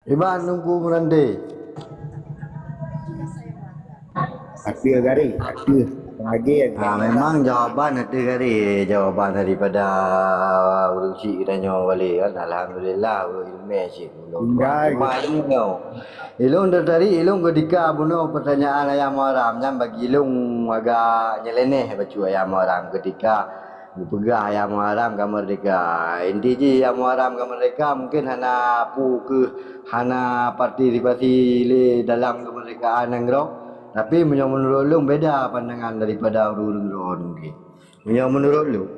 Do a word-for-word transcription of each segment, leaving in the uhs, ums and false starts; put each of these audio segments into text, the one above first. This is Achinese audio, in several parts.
Iban Teungku Meurante. Ateueh garéh, ateueh. Lagèe Ah, memang jawaban ateueh garéh, jawaban daripada ureueng chik geutanyoe Walid kan. Alhamdulillah, ureueng ileumèe cit. Tinggai. Cuma ilôn nyoe. Ilôn tadi, ilôn keudika bunoe peutanyaan Ayah Muharram nyan bagi ilôn agak nyeleneh bacut Ayah Muharram keudika geupeugah Ayah Muharram ka meurdeka. Inti jih Ayah Muharram ka meurdeka mungken hana peue keuh, hana partisipasi lé dalam keumeurdekaan nanggroe. Tapi meunyoe meunurot lôn beda pandangan daripada ureueng-ureueng droe mungken. Meunyoe meunurot lôn,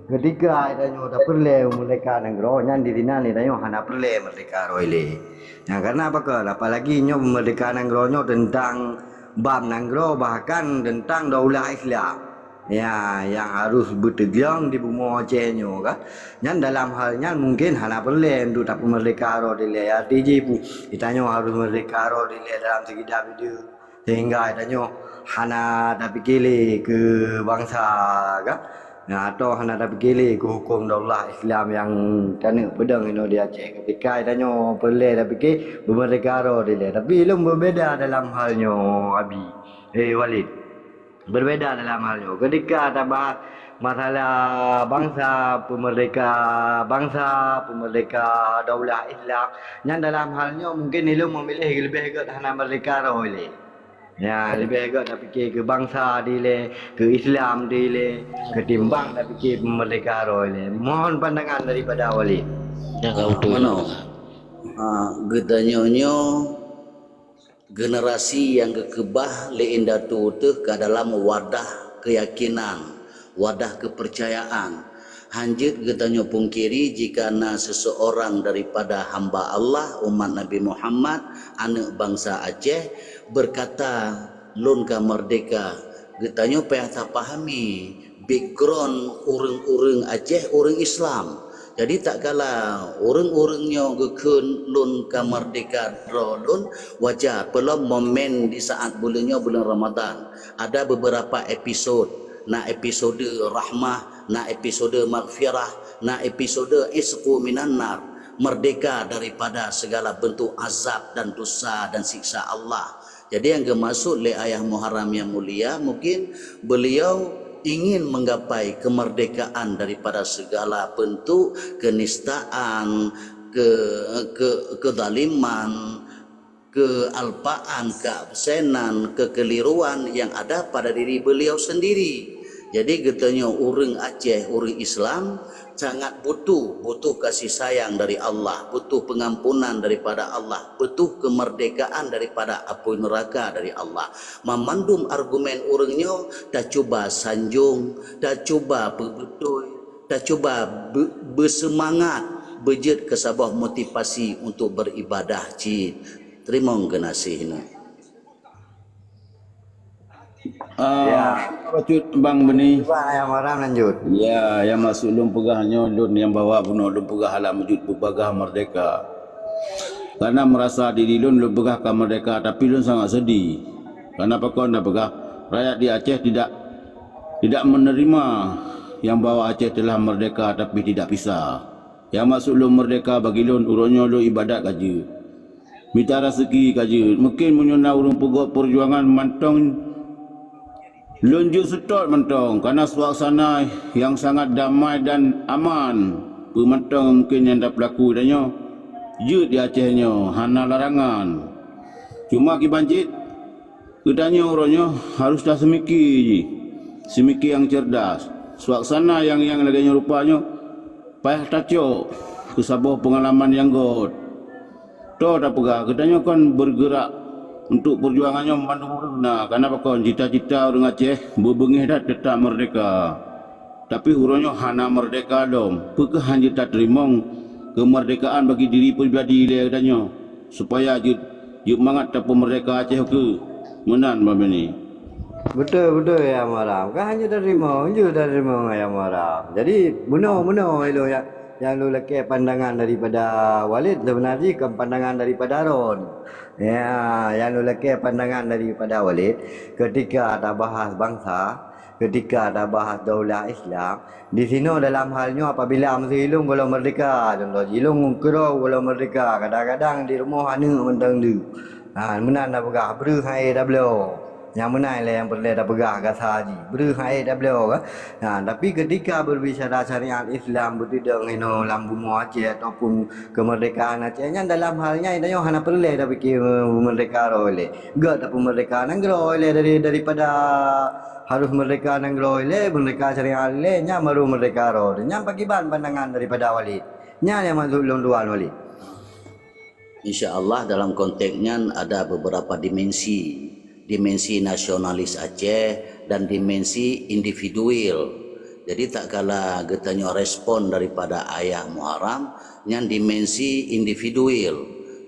keudika geutanyoe tapeureulèe meurdeka nanggroe nyan disinan geutanyoe hana peureulèe meurdeka droe ilèe. Nyan karena apa keuh? Apalagi nyoe meurdeka nanggroe nyoe teuntang bab nanggroe bahkan teuntang daulah Islam. Ya, nyang harôh beuteugong di bumoe Aceh nyoe kan. Nyan dalam hal nyan mungken hana peureulèe untuk tapeumeurdeka droe dilèe. Arti jih pu-, geutanyoe harôh meurdeka droe dilèe dalam seugi bideu. Sehingga geutanyoe hana tapike lé keu bansa kan. Nah, atau hana tapike lé keu hukôm daulah Islam nyang taneuk peudong inoe di Aceh. Keudika geutanyoe peureulèe tapike beumeurdeka droe dilèe. Tapi lôn beubeda dalam hal nyoe, Abi. Eh, Walid. Berbeda dalam hal nyoe. Keudika tabahas masalah bansa, peumeurdeka bansa, peumeurdeka daulah Islam, nyan dalam hal nyoe mungken ilôn meumiléh leubeh gèt hana meurdeka droe ilèe. Ya, leubeh gèt tapike keu bansa dilèe, keu Islam dilèe, keutimbang tapike peumeurdeka droe ilèe. Mohon pandangan daripada Walid. Nyang ka beutôi. Meunoe. Ah, geutanyoe nyoe generasi nyang geukeubah lé indatu teuh ka dalam wadah keuyakinan, wadah keupeurcayaan. Hanjeuet geutanyoe pungkiri jika na seseorang daripada hamba Allah, umat Nabi Muhammad, aneuk bansa Aceh, beurkata, "Lôn ka meurdeka." Geutanyoe payah tapahami background ureueng-ureueng Aceh, ureueng Islam. Jadi, tatkala ureueng-ureueng nyoe geukheun lôn ka meurdeka droe lôn, wajar. Peulom momen di saat buleuen nyoe buleuen Ramadhan, ada beberapa episode. Na episode rahmah, na episode maghfirah, na episode isqu minan nar, meurdeka daripada segala bentuk azab dan dosa dan siksa Allah. Jadi, nyang geumaksud lé Ayah Muharram nyang mulia, mungkin beliau ingin menggapai kemerdekaan daripada segala bentuk kenistaan, ke-, ke-, kezaliman, kealpaan, keabsenan, kekeliruan yang ada pada diri beliau sendiri. Jadi, geutanyoe ureueng Aceh, ureueng Islam, sangat butuh, butuh kasih sayang dari Allah, butuh pengampunan daripada Allah, butuh kemerdekaan daripada apui neraka dari Allah. Mamandum argumen ureueng nyoe tacuba sanjong, tacuba peubeutôi, tacuba be-, beuseumangat beujeuet keu saboh motivasi untuk beribadah cit. Teurimong geunaséh nyoe. Ah, Ya. Bacut Bang Beni. Cuba Ayah Muharram lanjut. Ya, nyang maksud lôn peugah nyoe, lôn nyang bahwa bunoe lôn peugah hana meujeuet beubagaih meurdeka. Karena merasa diri lôn, lôn peugah ka meurdeka, tapi lôn sangat sedih. Karena pakon lôn peugah, rakyat di Aceh tidak, tidak menerima yang bahwa Aceh telah merdeka tapi tidak bisa. Nyang maksud lôn meurdeka bagi lôn, uroe nyoe lôn ibadat ka jeuet. Mita raseuki ka jeuet. Mungkin meunyoe na ureueng peugöt peujuangan mantong, lôn jeuet seutôt mantong, kana suasana nyang sangat damai dan aman. Peue mantong mungkin nyang tapeulaku tanyoe jeuet di Aceh nyoe hana larangan. Cuma kiban cit, geutanyoe uroe nyoe harôh taseumiki jih, seumiki nyang ceurdas. Suasana nyang, nyang lagèe nyoe rupa nyoe payah tacok keu saboh peungalaman nyang göt. Toh tapeugah, geutanyoe kon beugeurak untuk peujuangan nyoe mandum ureueng na, kana pakon cita-cita ureueng Aceh beubeungéh that teutap meurdeka. Tapi uroe nyoe hana meurdeka lom. Peu kheueh han jeuet tateurimong keumeurdekaan bagi diri peuribadi lé geutanyoe, supaya jeuet, jeuet mangat tapeumeurdeka Aceh ukeue? Meunan, Bang Beni. Beutôi, beutôi, Ayah Muharram. Kan han jeuet tateurimong, han jeuet tateurimong, Ayah Muharram. Jadi, bunoe, bunoe ilôn nyang, nyang lôn lakèe pandangan daripada Walid, seubeuna jih kon pandangan daripada droen. Ya, nyang lôn lakèe pandangan daripada Walid, keutika tabahas bansa, Ketika tabahas daulah Islam, di sinoe dalam hal nyoe apabila meusihi lôn gohlom meurdeka, contoh jih lôn keudroe gohlom meurdeka, kadang-kadang di rumoh aneuëk mantong deuek. Ha, meunan tapeugah, breuh han ék tabloe. Nyang meunan lé nyang peureulée tapeugah gasa jih, breuh han ék tabloe kan. Ha, tapi ketika berbicara syariat Islam beutidong inoe lam bumoe Aceh ataupun kemerdekaan Aceh nyan, dalam hal nyan tanyoe hana peureulée tapike meurdeka droe lé. Gét tapeumeurdeka nanggroe ilée dari, daripada harôh meurdeka nanggroe ilée, meurdeka syariat ilée, nyan baru meurdeka droe. Nyan pakriban pandangan daripada Walid? Nyan nyang maksud lôn tuan Walid. Insya Allah dalam konteks nyan ada beberapa dimensi. Dimensi nasionalis Aceh dan dimensi individual. Jadi tak kala geutanyoe respon daripada ayah Muharram, nyan dimensi individual.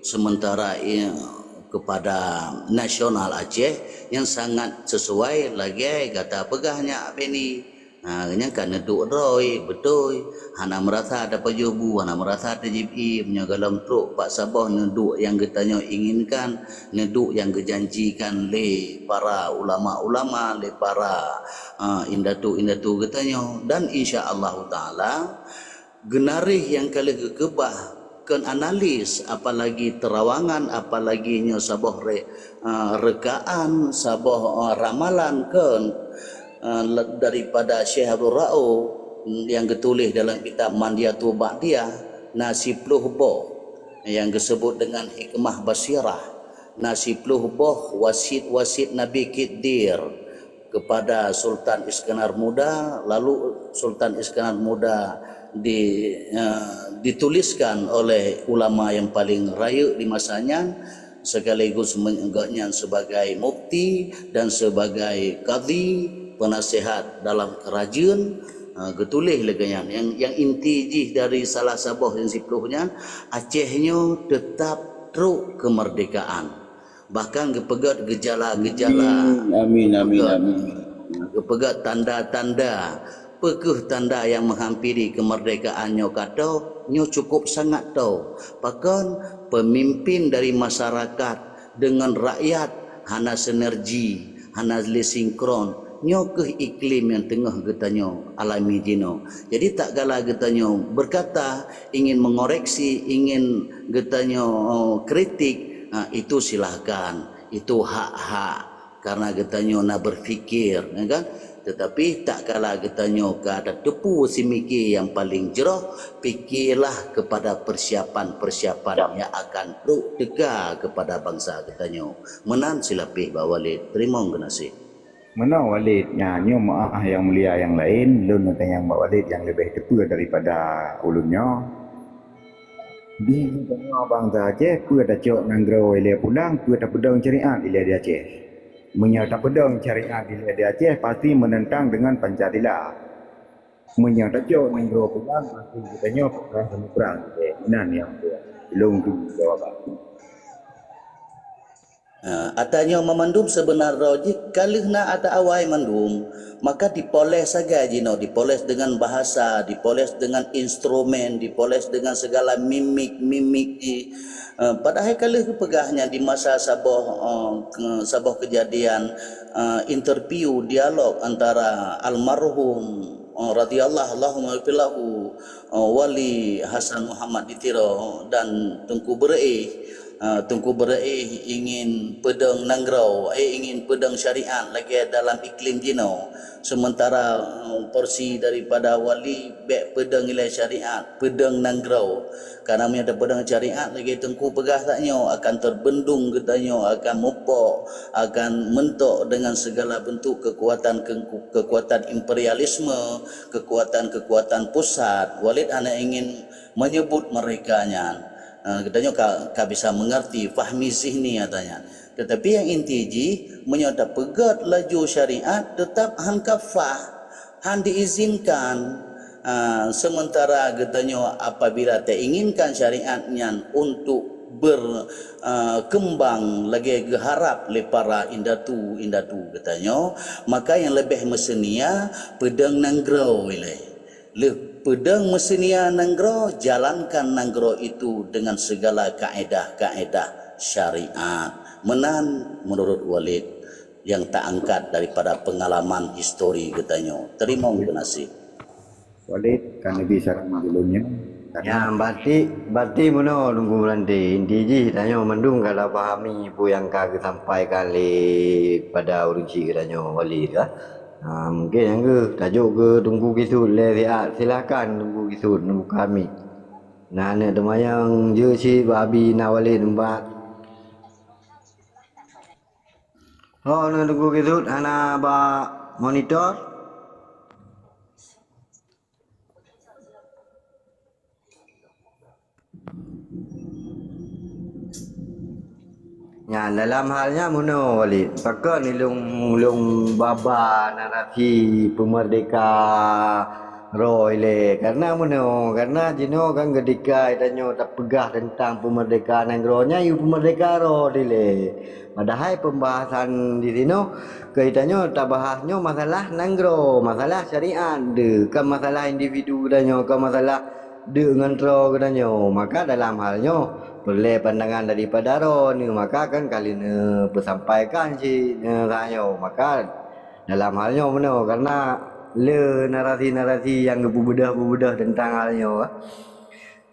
Sementara i-, kepada nasional Aceh yang sangat sesuai lagée gata peugah nyak Beni. Ha, nyan ka neuduek droe, beutôi. Hana meurasa tapajoh bu, hana meurasa tajieb ié, meunyoe gohlom trok bak saboh neuduek nyang geutanyoe inginkan, neuduek nyang geujanjikan lé para ulama-ulama, lé para, ha, indatu-indatu geutanyoe. Dan insya Allahu Taala, geunaréh nyang ka lheueh geukeubah kon analis, apalagi teurawangan, apalagi nyoe saboh re-, eh, reukaan, saboh, eh, ramalan kon, eh, le-, daripada Syekh Abdul Rauf nyang geutuléh dalam kitab Mandiatu Ba'diyah, na siploh boh nyang geuseubut deungon hikmah basirah, na siploh boh wasiet-wasiet Nabi Khidir, kepada Sultan Iskandar Muda, lalu Sultan Iskandar Muda di, eh, dituliskan oleh ulama yang paling rayeuk di masa nyan, sekaligus men-, gobnyan sebagai mufti dan sebagai kadhi, penasihat dalam kerajeuen, eh, geutuléh lagée nyan. Yang, yang inti jih dari salah saboh yang siploh nyan, Aceh nyoe tetap trok kemerdekaan. Bahkan geupeugét geujala-geujala, amin, amin, amin, geupeugét, amin, geupeugét tanda-tanda. Peu kheueh tanda nyang meuhampiri keumeurdekaan nyoe ka tô? Nyoe cukup sangat tô. Pakon? Peumimpin dari masyarakat deungon rakyat hana sinergi, hana lé sinkron. Nyoe kheueh iklim nyang teungoh geutanyoe alami jinoe. Jadi, tak kala geutanyoe beukata, ingin mengoreksi, ingin geutanyoe kritik, ha, itu silahkan. Itu hak-hak. Karena geutanyoe na berfikir, ya kan? Tetapi tak kala geutanyoe ka tateupeue simiké nyang paleng jroh, pikirlah kepada persiapan-persiapan yang akan trok teuka kepada bansa geutanyoe. Meunan silapeh bak Walid. Teurimong geunaséh. Meunoe Walid, nyan nyoe meuáh nyang mulia nyang laén, lôn neutanyong bak Walid nyang leubeh teupeue daripada ulôn nyoe. Di tanyoe bansa Aceh, peue tacok nanggroe ilée pulang, peue tapeudong syariat ilée di Aceh. Meunyoe tapeudong syariat ilée di Aceh, pasti meunentang deungon Pancasila. Meunyoe tacok nanggroe pulang, pasti geutanyoe peukrah deungon prang ilée. Meunan nyang peue. Lôn teuh jawaban. Ah, ata nyoe mamandum seubeuna droe jih ka lheueh na ata awai mandum, maka dipoles sagai jinoe, dipoles deungon bahasa, dipoles deungon instrumen, dipoles deungon segala mimik-mimik jih. Ah, padahai ka lheueh geupeugah nyan di masa saboh, ah, ke-, saboh keujadian, ah, interview, dialog antara almarhum, ah, radhiyallahu, Allahumma ighfir lahu, ah, Wali Hasan Muhammad di Tiro dan Teungku Beureuéh. Ah, Teungku Beureuéh ingin peudong nanggroe, eh, ingin peudong syariat lagée dalam iklim jinoe. Sementara, eh, porsi daripada wali bék peudong ilée syariat, peudong nanggroe. Karena meunyoe tapeudong syariat lagée Teungku peugah tanyoe akan teubendong geutanyoe, akan mupok, akan meuntok deungon segala bentuk kekuatan, kekuatan imperialisme, kekuatan-kekuatan pusat. Walid hana ingin menyebut mereka nyan. Ah, geutanyoe ka, ka bisa mengerti, fahmi zihni ata nyan. Tetapi nyang inti jih, meunyoe tapeugét laju syariat, tetap han kafah, han diizinkan. Ah, sementara geutanyoe apabila tainginkan syariat nyan untuk ber-, ah, keumbang lagée geuharab lé para indatu-indatu geutanyoe, maka nyang leubeh meuseunia peudong nanggroe ilée. Lheueh peudong meuseunia nanggroe, jalankan nanggroe itu dengan segala kaedah-kaedah syariat. Meunan meunurot Walid. nyang taangkat daripada peungalaman histori geutanyoe. Teurimong geunaséh. Walid, ka neubi saran di lôn nyoe. Nyan, berarti, berarti meunoe Teungku Meuranthe, inti jih tanyoe mandum ka tapahami peue nyang ka geusampaikan lé pada ureuëng chik geutanyoe Walid ka. Ha, mungkin nyang geuh tajok keu Teungku Kisut lé siat, silakan Teungku Kisut neubuka mic. Na aneuk teumanyong jeuet cit bak Abi na Walid teumpat. Ho, na Teungku Kisut hana bak monitor? Nyan, dalam hal nyan meunoe, Walid. Pakon ilong, ilong baba narasi peumeurdeka roh ilée? Karena meunoe, karena jinoe kan ketika tanyoe tapeugah teuntang peumeurdeka nanggroe nyan, yue peumeurdeka roh dilée. Padahai pembahasan di sinoe, keu tanyoe tabahas nyoe masalah nanggroe, masalah syariat deuh, kon masalah individu tanyoe, kon masalah deuk ngon troe geutanyoe. Maka dalam hal nyoe, peureulée pandangan daripada droeneuh, maka kan ka lheueh neupeusampaikan cit nyoe tanyoe. Maka dalam hal nyoe meunoe, karena le narasi-narasi nyang geupeubeudoh-peubeudoh teuntang hal nyoe.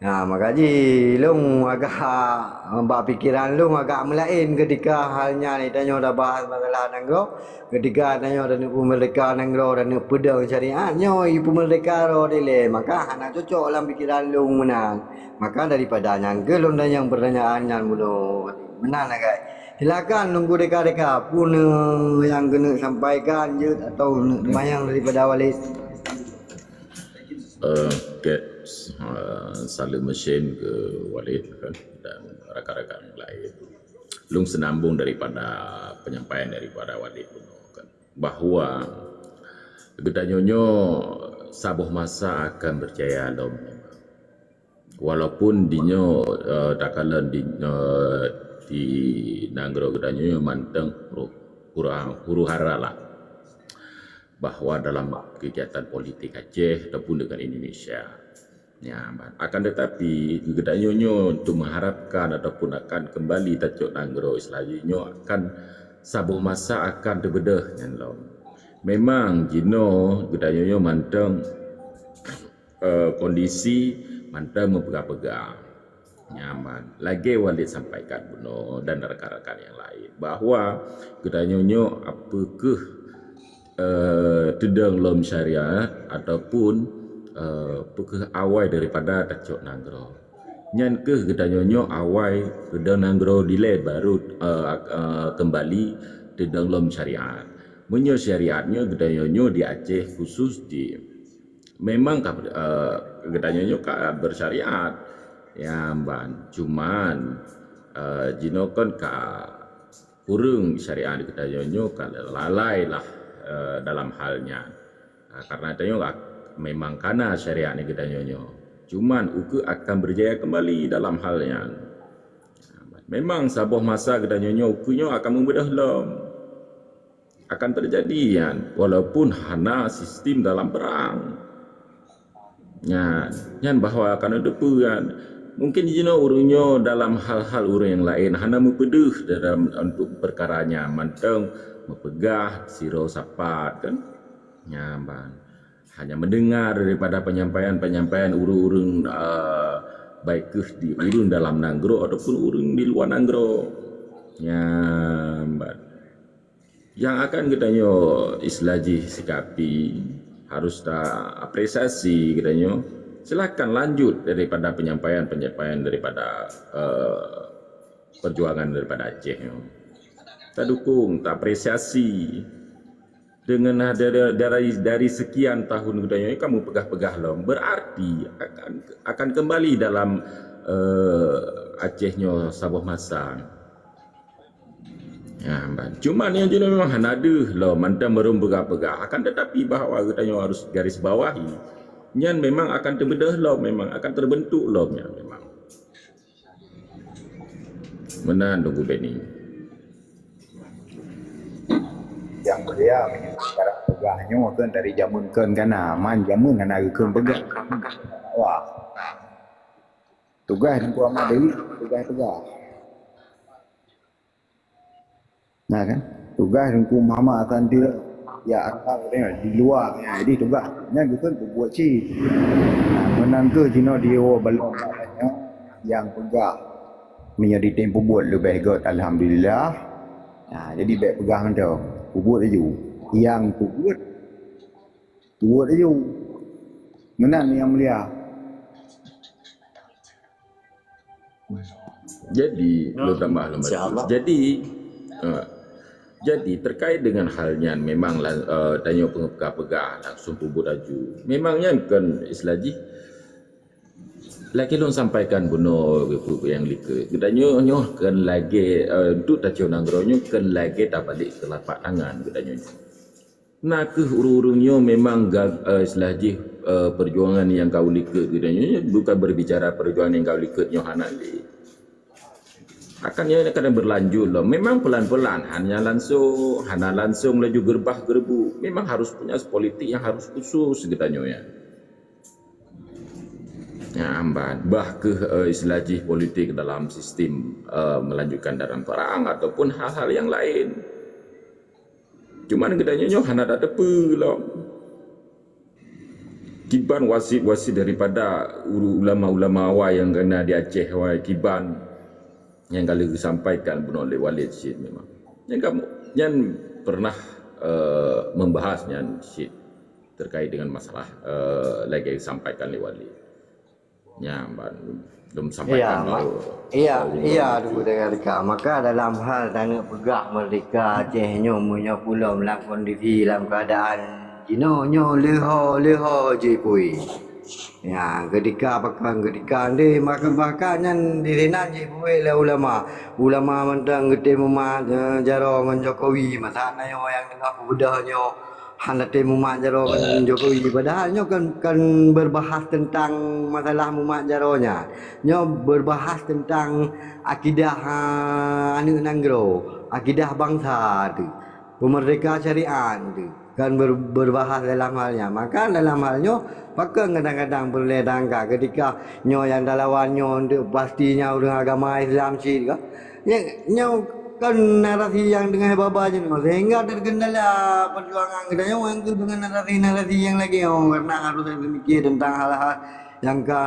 Na, maka jih lôn agak, bak pikeran lôn agak meulaén keutika hal nyan, tanyoe tabahas masalah nanggroe. Ketika tanyoe taneuk peumeurdeka nanggroe, taneuk peudong syariat, nyoe peumeurdeka roh dilée, maka hana cocok lam pikeran lôn meunan. Maka daripada nyan keuh lôn tanyong peurtanyaan nyan bunoe. Meunan agak. Silakan Teungku deka-deka, peue nyang keuneuk sampaikan jeuet atawa keuneuk teumanyong daripada Walid. Eh, oke, eh, saleuem meusén keu Walid kan, dan rakan-rakan laén. Lôn seunambong daripada penyampaian daripada Walid bunoe kan, bahwa geutanyoe nyoe saboh masa akan berjaya lom memang. Walaupun dinyoe, eh, takalon di, eh, di nanggroe geutanyoe nyoe mantong huru-, huru-, huru-hara lah bahwa dalam kegiatan politik Aceh ataupun dengan Indonesia. Ya, akan tetapi, geutanyoe nyoe untuk mengharapkan ataupun akan kembali tacok nanggroe Islam nyoe akan saboh masa akan teubeudôh nyan lom. Memang jinoe geutanyoe nyoe mantong, eh, kondisi mantong meupeugah-peugah. Nyaman. Lagée Walid sampaikan bunoe dan rakan-rakan nyang laén, bahwa geutanyoe nyoe apakah, eh, teudong lom syariat ataupun, eh, peu kheueh awai daripada tacok nanggroe. Nyan kheueh geutanyoe nyoe awai teudong nanggroe dilée baru, eh, eh, kembali teudong lom syariat. Meunyoe syariat nyoe geutanyoe nyoe di Aceh khusus di Memang ka, eh, geutanyoe nyoe ka bersyariat, ya, ban. Cuman, eh, jinoe kon ka kureueng syariat geutanyoe nyoe ka lalai lah, eh, dalam hal nyan. Ah, karena tanyoe ka, memang kana syariat nyoe geutanyoe nyoe. Cuman ukeue akan berjaya kembali dalam hal nyan. Memang saboh masa geutanyoe nyoe ukeue nyoe akan meubeudôh lom. Akan terjadi nyan, walaupun hana sistem dalam perang. Nyan, nyan bahwa akan teupeue nyan. Mungkin jinoe ureuëng nyoe dalam hal-hal ureuëng nyang laén hana meupeudeuh dalam untuk peukara nyan mantong meupeugah sidroe sapat kan. Nyan ban. Hanya mendengar daripada penyampaian-penyampaian ureuëng-ureuëng, eh, baik kheueh di ureuëng dalam nanggroe ataupun ureuëng di luwa nanggroe. Nyan ban. Nyang akan geutanyoe istilah jih sikapi, harus ta apresiasi geutanyoe. Silakan lanjut daripada penyampaian-penyampaian daripada, eh, perjuangan daripada Aceh nyoe. Ta dukung, ta apresiasi. Dengan dari, dari, dari sekian tahun geutanyoe ka meupeugah-peugah lom, berarti akan, akan kembali dalam, eh, Aceh nyoe saboh masa. Ya, ban. Cuman nyang jinoe memang hana deuh lom, mantong barô peugah-peugah. Akan tetapi bahwa geutanyoe harus garis bawahi, nyan memang akan teubeudôh lom, memang akan terbentuk lom nyan memang. Meunan Teungku Beni. Yang mulia, meunyoe cara peugah nyoe kan dari jameun kon kana, man jameun hana geukheun peugah. Wah. Tugaih Teungku Ahmad Dewi, tugaih peugah. Nah kan? Tugaih Teungku Muhammad Hasan Tiro, ya, asal dia di luwa, ya, jadi tugaih nyan geukheun peubuet cit. Nah, meunan kheueh jinoe di Iwoe Balong, nyang peugah, meunyoe jitem peubuet leubeh göt, alhamdulillah. Nah, jadi bèk peugah mantong, peubuet laju. Nyang peubuet, peubuet laju. Meunan, Yang Mulia. Jadi, lôn tambah lom bacut. Jadi, eh, jadi terkait dengan hal nyan, memang la-, eh, tanyoe peugah-peugah langsung peubuet laju. Memang nyan kon istilah jih, lagèe lôn sampaikan bunoe keu peue nyang likot. Geutanyoe nyoe kon lagèe, eh, untuk tacok nanggroe nyoe kon lagèe tabalek teulapak tangan geutanyoe nyoe. Na kheueh ureueng-ureueng nyoe memang ga-, eh, istilah jih, eh, perjuangan nyang ka u likot geutanyoe nyoe, bukan berbicara perjuangan nyang ka u likot nyoe hana lé. Akan nyoe kadang berlanjut lom. Memang pelan-pelan, hana langsung, hana langsung laju gerbah geureubu. Memang harus punya politik yang harus khusus geutanyoe nyan. Nyan ban, bah kheueh, eh, istilah jih politik dalam sistem, eh, melanjutkan dalam perang ataupun hal-hal yang lain. Cuman geutanyoe nyoe hana tateupeue lom. Kiban wasiet-wasiet daripada ulu-, ulama-ulama awai nyang ka na di Aceh awai kiban nyang ka lheueh geusampaikan bunoe lé Walid cit memang. Nyang ka, nyan pernah, eh, membahas nyan cit terkait dengan masalah, eh, lagèe geusampaikan lé Walid. Nyan ban lôn sampaikan baru. Iya, iya, Teungku Dayah Deka. Maka dalam hal taneuk peugah merdeka Aceh nyoe, meunyoe pulom lam kondisi, lam keuadaan jinoe nyoe, leuho, leuho jih pui. Ya, ketika pakon, ketika ndeh, maka, maka nyan disinan jih pui lé ulama. Ulama mantong geutem mumat, eh, jaroe ngon Jokowi, masa na nyoe nyang teungoh peubeudoh nyoe. Hana tém mumat jaroe ngon Jokowi. Padahal nyoe kan, kan berbahas tentang masalah mumat jaroe nyan. Nyoe berbahas tentang akidah, ah, aneuk nanggroe, akidah bansa tu. Peumerdeka syariat tu. Kan ber-, berbahas dalam hal nyan. Maka dalam hal nyoe, pakon kadang-kadang peureulèe tangka ketika nyoe nyang talawan nyoe untuk pasti nyan ureueng agama Islam cit ka. Nyoe, nyoe kan narasi nyang teungoh baba jinoe, sehingga terkendala perjuangan geutanyoe ngon keu deungon narasi-narasi nyang lagèe nyoe, karena harus peumiké tentang hal-hal nyang ka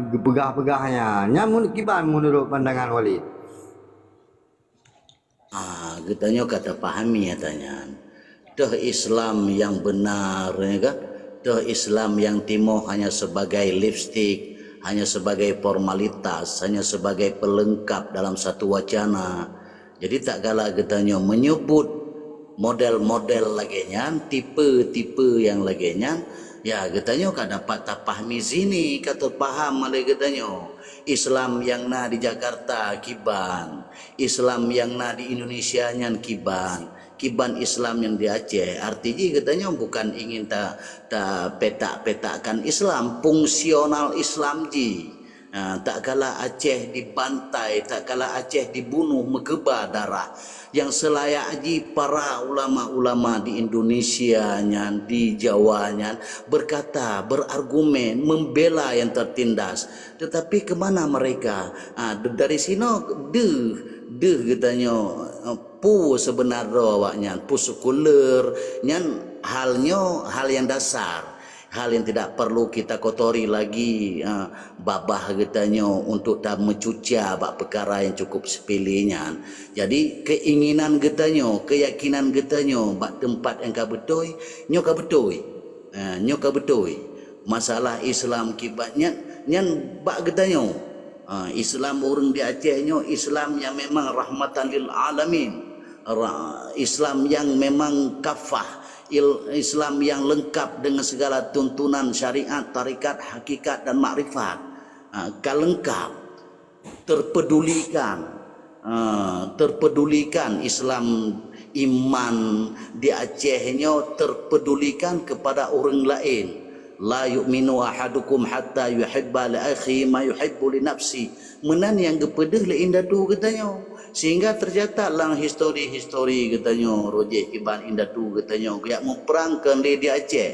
geupeugah-peugah nyan. Nyan mun-, kiban menurut pandangan Walid? Ah, geutanyoe ka tapahami ata nyan. Toh Islam nyang beunar, ya kan? Toh Islam nyang timoh hanya sebagai lipstik, hanya sebagai formalitas, hanya sebagai pelengkap dalam satu wacana. Jadi, tak kala geutanyoe menyebut model-model lagèe nyan, tipe-tipe nyang lagèe nyan, ya, geutanyoe ka dapat tapahami sini, ka teupaham lé geutanyoe. Islam nyang na di Jakarta kiban, Islam nyang na di Indonesia nyan kiban, kiban Islam nyang di Aceh. Arti jih geutanyoe bukan ingin ta, ta petak-petakkan Islam, fungsional Islam jih. Ha, tak kala Aceh dibantai, tak kala Aceh dibunuh, meukeubah darah. Nyang seulayak jih para ulama-ulama di Indonesia nyan, di Jawa nyan, berkata, berargumen, membela yang tertindas. Tetapi ke mana mereka? Ha, d-, dari sinoe deuh, deuh geutanyoe, eh, peue seubeuna droe awaknyan, peue sekuler, nyan hal nyoe, hal nyang dasar. Hal yang tidak perlu kita kotori lagi, eh, babah geutanyoe untuk tameucuca bak peukara nyang cukup sepele nyan. Jadi, keinginan geutanyoe, keyakinan geutanyoe bak teumpat nyang ka beutôi, nyoe ka beutôi. Eh, nyoe ka beutôi. Masalah Islam kiban nyan, nyan bak geutanyoe. Ah, Islam ureueng di Aceh nyoe Islam nyang memang rahmatan lil alamin. Ra-, Islam nyang memang kafah, il-, Islam nyang leungkap deungon segala tuntunan syariat, tarekat, hakikat dan makrifat. Ah, ka leungkap. Terpedulikan, ah, terpedulikan Islam, iman di Aceh nyoe terpedulikan kepada ureueng laén. "La yu'minu ahadukum hatta yuhibba li akhihi ma yuhibbu li nafsi." Meunan nyang geupeudeuh lé indatu geutanyoe. Sehingga tercatat lam histori-histori geutanyoe, rojek kiban indatu geutanyoe geujak muprang keu lé di Aceh.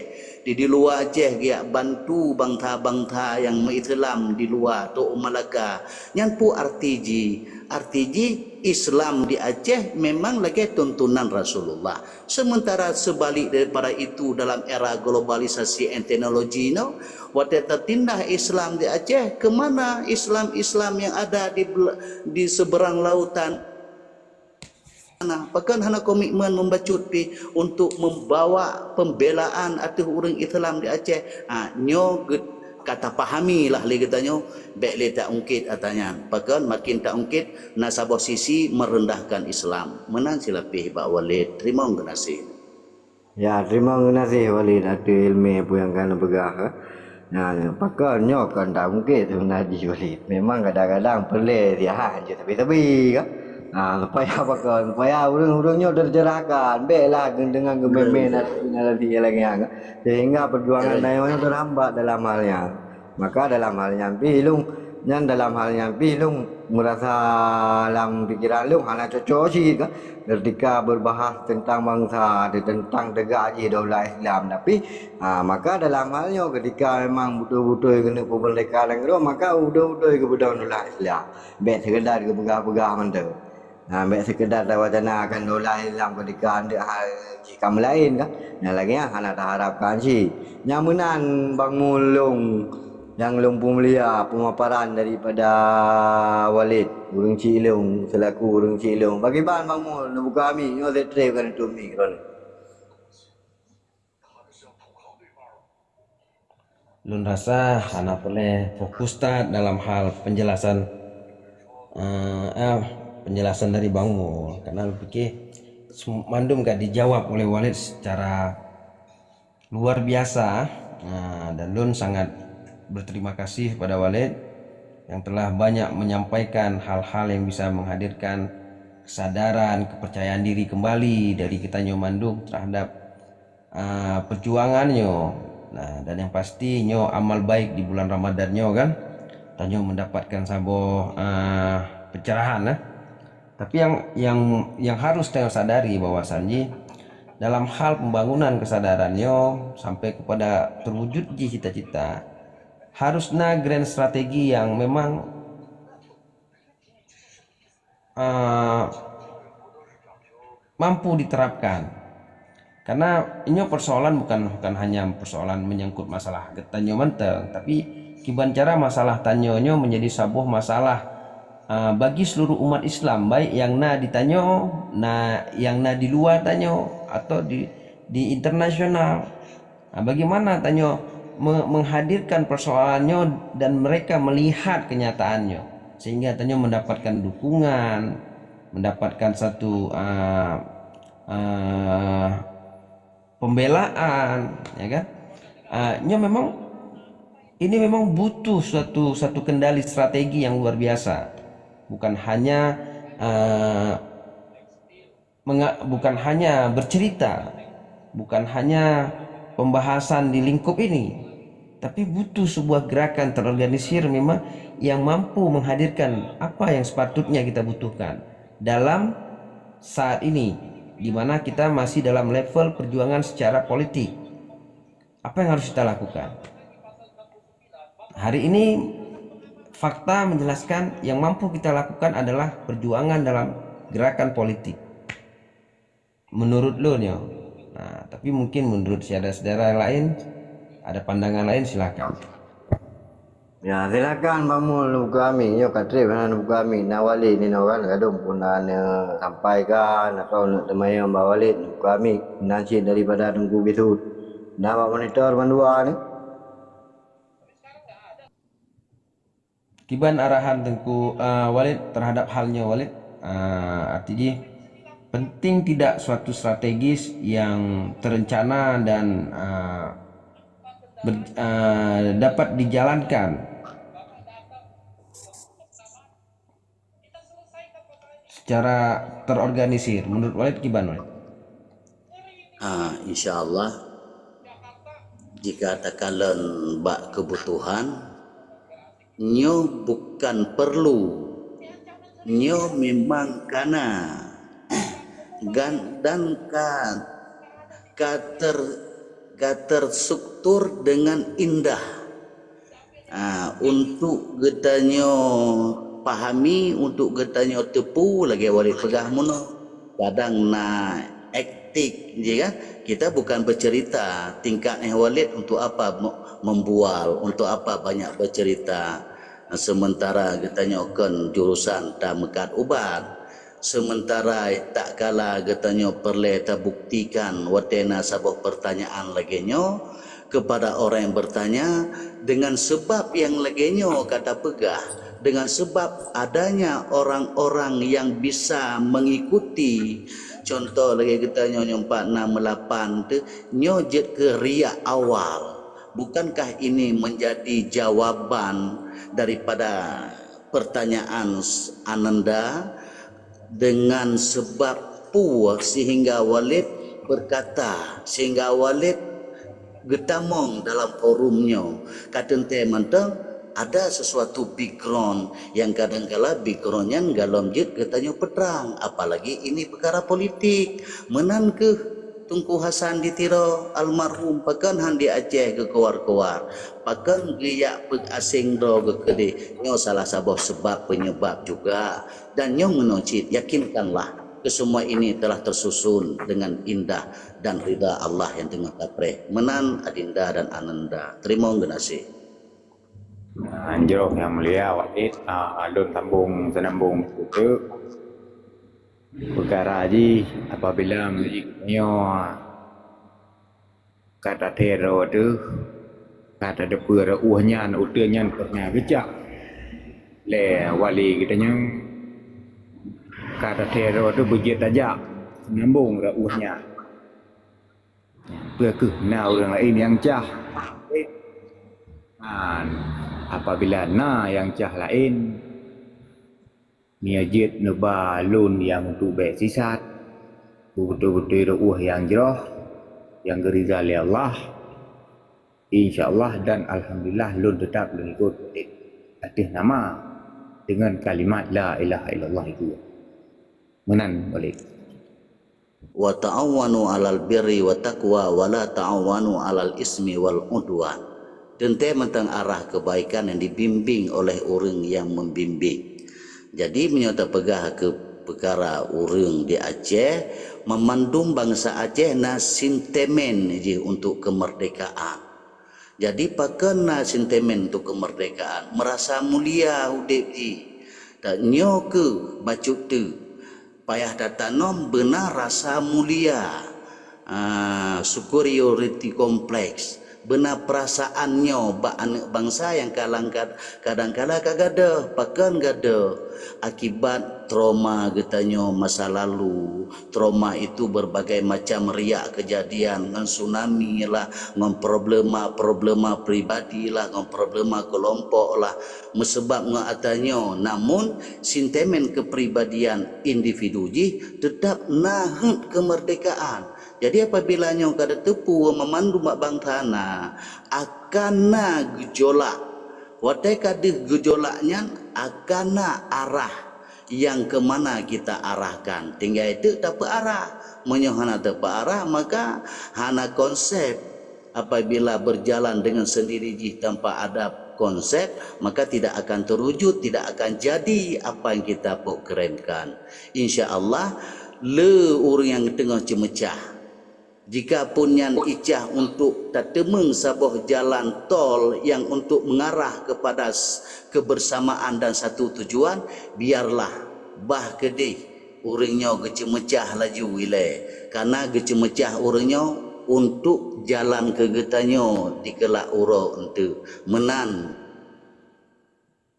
Di luwa Aceh geujak bantu bansa-bansa nyang meuislam di luwa, trok u Malaka. Nyan peue arti jih? Arti jih Islam di Aceh memang lagèe tuntunan Rasulullah. Sementara sebalik daripada itu, dalam era globalisasi and teknologi nyoe, watèe teutindah Islam di Aceh, ke mana Islam-Islam yang ada di bel-, di seberang lautan? Nah, pakon hana komitmen membacut pih untuk membawa pembelaan ateueh ureueng Islam di Aceh? Ha, nyoe geu-, ka tapahami lah lé geutanyoe, bèk lé taungkit ata nyan. Pakon makin taungkit, na saboh sisi merendahkan Islam. Meunan silapeh bak Walid. Teurimong geunaséh. Ya, teurimong geunaséh Walid ateueh ileumèe peue nyang ka neupeugah, eh. Nah, pakon nyoe kon taungkit seubeuna jih Walid. Memang kadang-kadang peureulèe siat jih sabe-sabe, kan. Nah, supaya pakon, supaya ureueng-ureueng nyoe teucerahkan, bèk lah deungon geumè-mè narasi-narasi nyang lagèe nyan, kan. Sehingga perjuangan tanyoe nyoe terhambat dalam hal nyan. Maka dalam hal nyan pih lôn, nyan dalam hal nyan pih lôn meurasa lam pikeran lôn hana cocok cit kan, ketika beubahas teuntang bansa, teuntang teugak jih daulah Islam. Tapi, ha, maka dalam hal nyoe ketika memang beutôi-beutôi keuneuk peumeurdeka nanggroe, maka beutôi-beutôi geubeudôh daulah Islam. Bèk seukeudar geupeugah-peugah mantong. Nah, bèk seukeudar tawacana akan daulah Islam keudika andeuk hal jih ka meulaén kan. Nah, lagèe nyan hana taharapkan cit. Nyang meunan Bang Mul lôn nyang lôn peumulia pemaparan daripada Walid, ureueng chik lôn, selaku ureueng chik lôn. Pakriban Bang Mul, neubuka mic, nyoe treb ka neutôp mic droeneuh. Lôn rasa hana peureulèe fokus that dalam hal penjelasan, eh, eh, penjelasan dari Bang Mul, karena lôn pikir sem-, mandum ka dijawab oleh Walid secara luar biasa, eh, dan lôn sangat berterima kasih kepada Walid yang telah banyak menyampaikan hal-hal yang bisa menghadirkan kesadaran, kepercayaan diri kembali dari geutanyoe mandum terhadap ah, perjuangan nyoe. Nah, dan yang pasti nyoe amal baik di bulan Ramadan nyoe kan, tanyoe mendapatkan saboh, ah, pencerahan, eh. Tapi yang, yang, yang harus tanyoe sadari bahwasanjih dalam hal pembangunan kesadaran nyoe sampai kepada terwujud jih cita-cita, harus na grand strategi yang memang, ah, mampu diterapkan. Karena inyoe persoalan bukan, bukan hanya persoalan menyangkut masalah geutanyoe mantong, tapi kiban cara masalah tanyoe nyoe menjadi saboh masalah, ah, bagi seluruh umat Islam, baik yang na di tanyoe, na, yang na di luwa tanyoe, atau di, di internasional. Ah, bagaimana tanyoe me-, menghadirkan persoalan nyoe dan mereka melihat kenyataan nyoe, sehingga tanyoe mendapatkan dukungan, mendapatkan satu, ah, ah, pembelaan, ya kan? Ah, nyoe memang, ini memang butuh suatu, satu kendali strategi yang luar biasa. Bukan hanya, ah, menga-, bukan hanya bercerita, bukan hanya pembahasan di lingkup ini, tapi butuh sebuah gerakan terorganisir memang yang mampu menghadirkan apa yang sepatutnya kita butuhkan dalam saat ini, di mana kita masih dalam level perjuangan secara politik. Apa yang harus kita lakukan? Hari ini fakta menjelaskan yang mampu kita lakukan adalah perjuangan dalam gerakan politik. Menurut lôn nyoe. Nah, tapi mungkin menurut syedara-syedara yang lain, ada pandangan lain, silakan. Ya, silakan Bang Mul buka mic. Nyoe ka treb hana buka mic. Na Walid nyoe kan, gadôh pun na neusampaikan atau neuk teumanyong bak Walid buka mic. Nan cit daripada Teungku Bisut. Na bak monitor bandua ni. Kiban arahan Teungku, eh, Walid terhadap hal nyoe, Walid? Eh, arti jih, penting tidak suatu strategis yang terencana dan, eh, ber-, eh, dapat dijalankan secara terorganisir. Menurut Walid kiban, Walid? Ah, insya Allah, jika takalon bak kebutuhan, nyoe bukan perlu, nyoe memang kana, gan-, dan ka, ka ter-, ka terstruktur dengan indah. Ah, untuk geutanyoe pahami, untuk geutanyoe teupeue, lagée Walid peugah meunoe, kadang na hektik, ya kan? Kita bukan bercerita, tingkat eh Walid untuk apa me-, membual, untuk apa banyak bercerita. Sementara geutanyoe kon jurusan tameukat ubat. Sementara tak kala geutanyoe peureulée tabuktikan watée na saboh pertanyaan lagée nyoe kepada orang yang bertanya, dengan sebab yang lagée nyoe ka tapeugah, dengan sebab adanya orang-orang yang bisa mengikuti, contoh lagée geutanyoe nyang pat na meulapan teuh, nyoe jeuet keu riak awal. Bukankah ini menjadi jawaban daripada pertanyaan Ananda? Dengan sebab peue sehingga Walid berkata, sehingga Walid geutamong dalam forum nyoe? Ka teuntée mantong ada sesuatu background yang kadang kala background nyan galom jeuet geutanyoe peutrang, apalagi ini peukara politik. Meunan kheueh Teungku Hasan di Tiro almarhum, pakon han di Aceh geukeuluar-keuluar, pakon geujak peuet aséng droe geukeudeh. Nyoe salah saboh sebab penyebab juga. Dan nyoe meunoe cit, yakinkanlah, kesemua ini telah tersusun dengan indah dan ridha Allah yang teungoh tapreh. Meunan Adinda dan Ananda. Teurimong geunaséh. Anjroh Yang Mulia Walid, ah, lôn sambung seunambung sikeuteuk. Peukara jih apabila meunyoe ka tathée droe teuh, ka tateupeue reuôh nyan, uteuen nyan peureunah geucah lé wali geutanyoe, ka tathée droe teuh beujeuet tajak seunambong reuôh nyan. Peu kheueh na ureuëng laén nyang cah? Apabila na nyang cah laén, meunyoe jeuet neuba lôn nyang untuk bék sisat, beutôi-beutôi reuôh nyang jroh, nyang geuridha lé Allah, insya Allah dan alhamdulillah lôn teutab lôn ikot ateueh nama deungon kalimat la ilaha illallah itu. Meunan boleh. Wa ta'awanu 'alal birri wa taqwa wa la ta'awanu 'alal ismi wal 'udwan. Teuntée mantong arah keubaikan nyang dibimbéng oleh ureuëng nyang membimbéng. Jadi meunyoe tapeugah keu peukara ureuëng di Aceh, meumandum bansa Aceh na sintemen jih untuk keumeurdekaan. Jadi pakon na sintemen untuk keumeurdekaan, meurasa mulia udeb jih. Dan nyoe kheueh bacut teuk payah tatanom beuna rasa mulia, ah, superiority complex, beuna peurasaan nyoe bak aneuëk bansa nyang kalang kad-, kadang kala ka gadôh, pakon gadôh, akibat trauma geutanyoe masa lalu. Trauma itu berbagai macam riak kejadian, ngon tsunami lah, ngon problema-problema pribadi lah, ngon problema kelompok lah. Meusebab ngon ata nyoe, namun sintemen kepribadian individu jih teutab na heuet keumeurdekaan. Jadi apabila nyoe ka tateupeue meumandum bak bansa na, akan na geujolak. Watée ka deuh geujolak nyan, akan na arah nyang keumana kita arahkan. Tinggai teuk tapeuarah. Meunyoe hana tapeuarah, maka hana konsep. Apabila berjalan dengan sendiri jih tanpa ada konsep, maka tidak akan terwujud, tidak akan jadi apa yang kita programkan. Insya Allah, le ureuëng nyang teungoh ceumeucah. Jikapun nyan icah untuk tateumeung saboh jalan tol nyang untuk mengarah kepada s-, kebersamaan dan satu tujuan, biarlah bah keudeh ureuëng nyoe geuceumeucah laju ilée, kareuna geuceumeucah ureuëng nyoe untuk jalan keu geutanyoe dikeulak uroe eunteuk. Meunan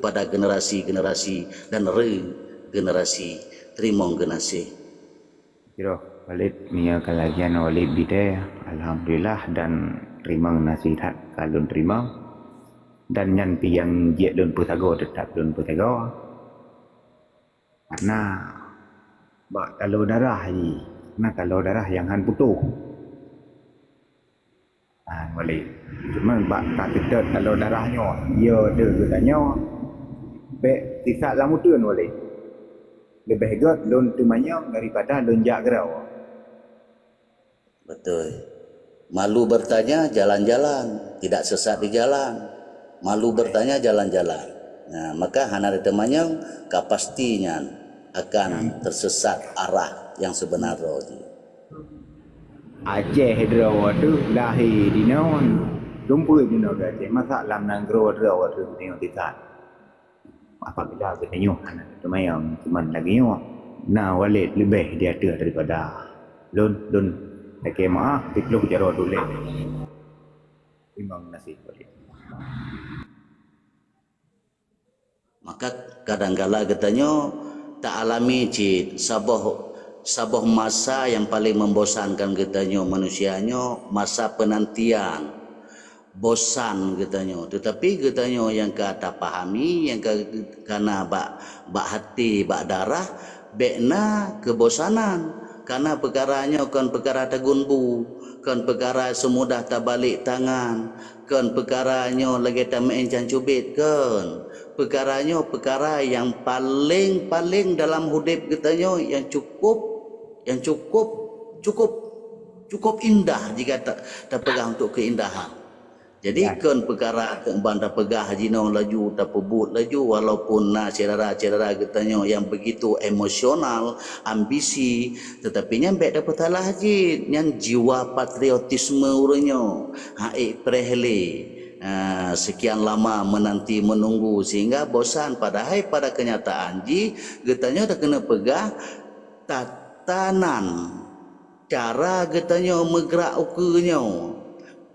pada generasi-generasi dan regenerasi. Teurimong geunaséh. Jroh Walid, meunyoe ka lagée nyan Walid bidée, alhamdulillah dan teurimong nasihat ka lôn teurimong. Dan nyan pih nyang jeuet lôn peusagoe, teutab lôn peusagoe. Karena bak taloe darah jih, na taloe darah nyang han putôh. Ha, Walid. Cuma bak ka seutôt taloe darah nyoe, ya deuh geutanyoe, bék sisat lam uteuen, Walid. Leubeh gét lôn teumanyong daripada lôn jak keudroe. Beutôi. Malu bertanya jalan-jalan, tidak sesat di jalan. Malu bertanya jalan-jalan. Nah, maka hana teumanyong ka pasti nyan akan tersesat arah yang sebenar jih. Aceh droe teuh lahé di non, tumpôi di non Aceh, masa lam nanggroe droe teuh di non titan. Apabila geutanyoe hana teumanyong, cuman lagée nyoe, na Walid leubeh di ateueh daripada lôn, lôn lakée meuáh siplôh jaroe tuléh. Teurimong gaséh Walid. Maka kadang kala geutanyoe ta alami cit saboh, saboh masa nyang paleng membosankan geutanyoe manusia nyoe, masa penantian. Bosan geutanyoe. Teutapi geutanyoe nyang ka tapahami, nyang ka, ka na bak, bak hati, bak darah, bék na keubosanan. Kana peukara nyoe kon peukara tagun bu, kon peukara seumudah tabalek tangan, kon peukara nyoe lagée tameu'en can cubit, kon. Peukara nyoe peukara nyang paleng-paleng dalam udeb geutanyoe nyang cukup, nyang cukup, cukup, cukup indah jika ta-, tapeugah untuk keuindahan. Jadi, ya, kon peukara teuk ban tapeugah jinoe laju, tapeubuet laju, walaupun na syedara-syedara geutanyoe nyang begitu emosional, ambisi, teutapi nyan bék tapeusalah jih. Nyan jiwa patriotisme ureuëng nyoe. Hak ék preh lé. Ah, sekian lama menanti menunggu sehingga bosan. Padahai pada kenyataan jih, geutanyoe takeuneuk peugah tatanan cara geutanyoe meugrak ukeue nyoe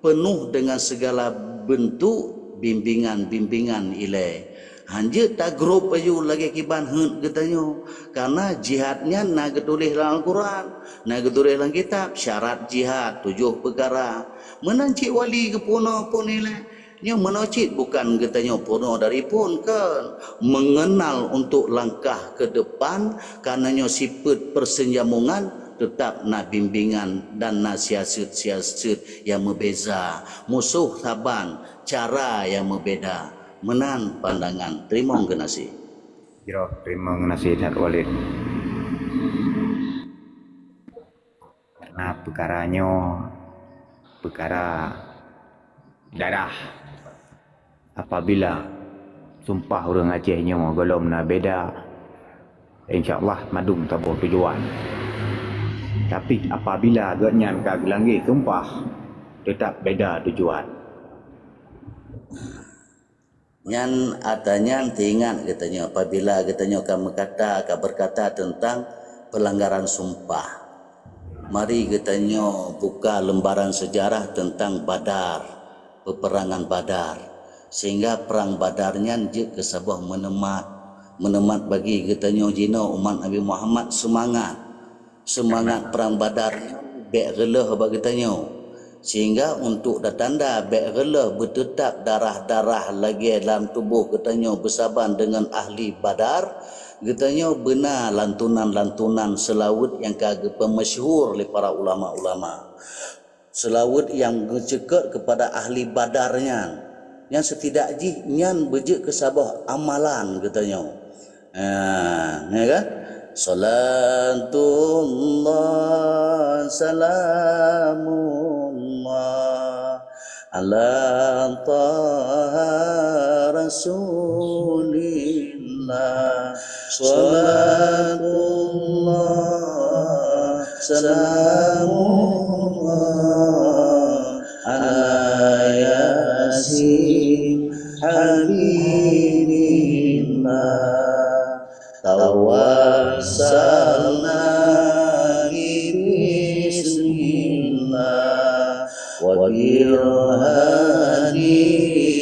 peunoh deungon sigala beuntuk bimbingan-bimbingan ilée. Hanjeuet tagrôp laju lagée kiban heuet geutanyoe, kareuna jihad nyan na geutuléh lam Al-Quran, na geutuléh lam kitab, syarat jihad tujoh peukara. Meunan cit wali geupeurunoe phon ilée. Nyoe meunoe cit bukan geutanyoe peurunoe dari phon, kon, mengenal untuk langkah ke depan, kareuna nyoe sifeuet persenjamungan, teutap na bimbingan dan na siaseuet-siaseuet nyang meubeza, musoh saban, cara nyang meubeda. Meunan pandangan. Teurimong geunaséh. Jroh, teurimong geunaséh that Walid. Karena peukara nyoe peukara darah. Apabila sumpah ureuëng Aceh nyoe gohlom na beda, insya Allah mandum saboh tujuan. Tapi apabila gobnyan ka geulanggeh sumpah, teutap beda tujuan. Nyan ata nyan teuingat geutanyoe apabila geutanyoe ka meukata, ka beukata teuntang peulanggaran sumpah. Mari geutanyoe buka lembaran sejarah teuntang Badar, peupeurangan Badar, sehingga prang Badar nyan jeuet keu saboh meuneumat, meuneumat bagi geutanyoe jinoe umat Nabi Muhammad seumangat. Seumangat prang Badar nyan bék reuloh bak geutanyoe, sehingga untuk tatanda bék reuloh beuteutap darah-darah lagée lam tuboh geutanyoe beusaban deungon ahli Badar, geutanyoe beuna lantunan-lantunan seulaweuet nyang ka geupeumasyhur lé para ulama-ulama. Seulaweuet nyang geuceukot keupada ahli Badar nyan, nyang seutidak jih nyan beujeuet keu saboh amalan geutanyoe. Ha, ya kan? Salatullah, salamullah, ala Taha Rasulillah. Salatullah, salamullah, ala Yasin Habibillah. Tawassalna bismillah wa birhani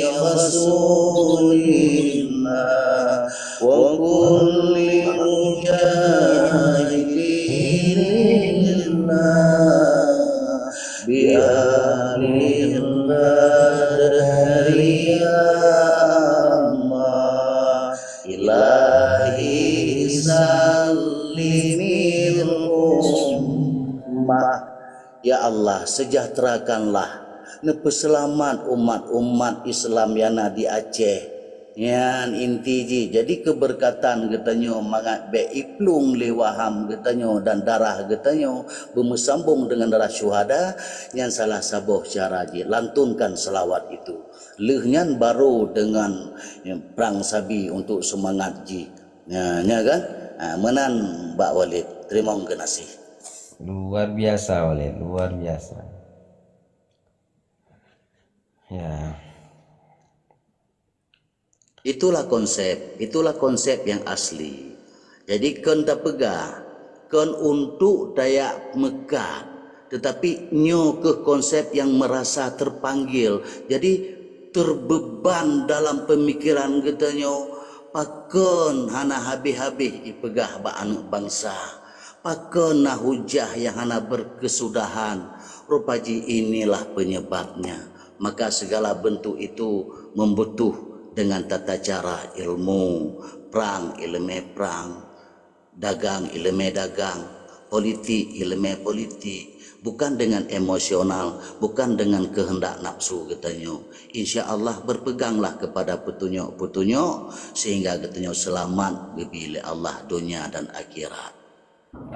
Rasulillah wa kulli mujahidin lillah bi ahlil badri ya Allah. Ilahi sallimil ummah. Ya Allah, sejahterakanlah, neupeuseulamat umat-umat Islam nyang na di Aceh. Nyan inti jih. Jadi, keubeurkatan geutanyoe mangat bék iplueng lé waham geutanyoe dan darah geutanyoe beumeusambong deungon darah syuhada, nyan salah saboh cara jih, lantunkan seulawat itu. Lheueh nyan baru deungon, ya, prang sabi untuk seumangat jih. Nya, nya kan? Ha, meunan Bak Walid. Teurimong geunaséh. Luar biasa, Walid. Luar biasa. Ya. Itulah konsep, itulah konsep yang asli. Jadi, kon tapeugah, kon untuk tajak meukat, teutapi nyoe keuh konsep yang merasa terpanggil. Jadi, terbeuban dalam pemikiran geutanyoe, pakon hana habéh-habéh ipeugah bak aneuëk bansa. Pakon na hujah nyang hana berkesudahan? Rupa jih inilah penyebabnya. Maka segala bentuk itu membutuh dengan tata cara ilmu, prang ileumé prang, dagang ileumé dagang, politik ileumé politik, bukan dengan emosional, bukan dengan kehendak nafsu geutanyoe. Insya Allah berpeganglah kepada petunjuk-petunjuk sehingga geutanyoe selamat geubri lé Allah dunia dan akhirat.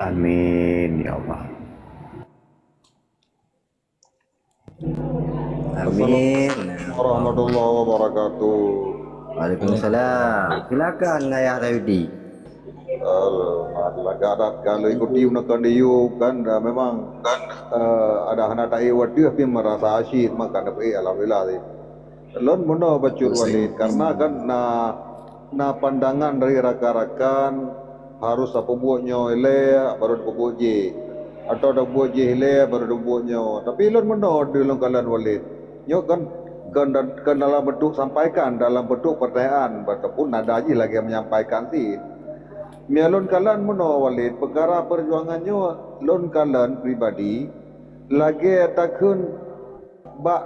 Amin, ya Allah. Amin. Assalamualaikum warahmatullahi wabarakatuh. Waalaikumsalam. Silakan, Ayah Tayudi. Alhamdulillah, gadat kalau ikuti unakan diu kan, dah memang kan, eh, ada hana tak iwat dia, tapi merasa asyik, maka dapat, eh, alhamdulillah sih. Lôn meunoe bacut Walid, karena kan na, na pandangan dari rakan-rakan harus tapeubuet nyoe ilée baru tapeubuet jih, atau tapeubuet jih ilée baru tapeubuet nyoe. Tapi lôn meunoe di lôn kalon Walid. Nyoe kan, kan, kan dalam bentuk sampaikan, dalam bentuk pertanyaan, ataupun nada jih lagée menyampaikan cit. Meunyoe lôn kalon meunoe Walid, peukara peujuangan nyoe lôn kalon pribadi lagée takheun bak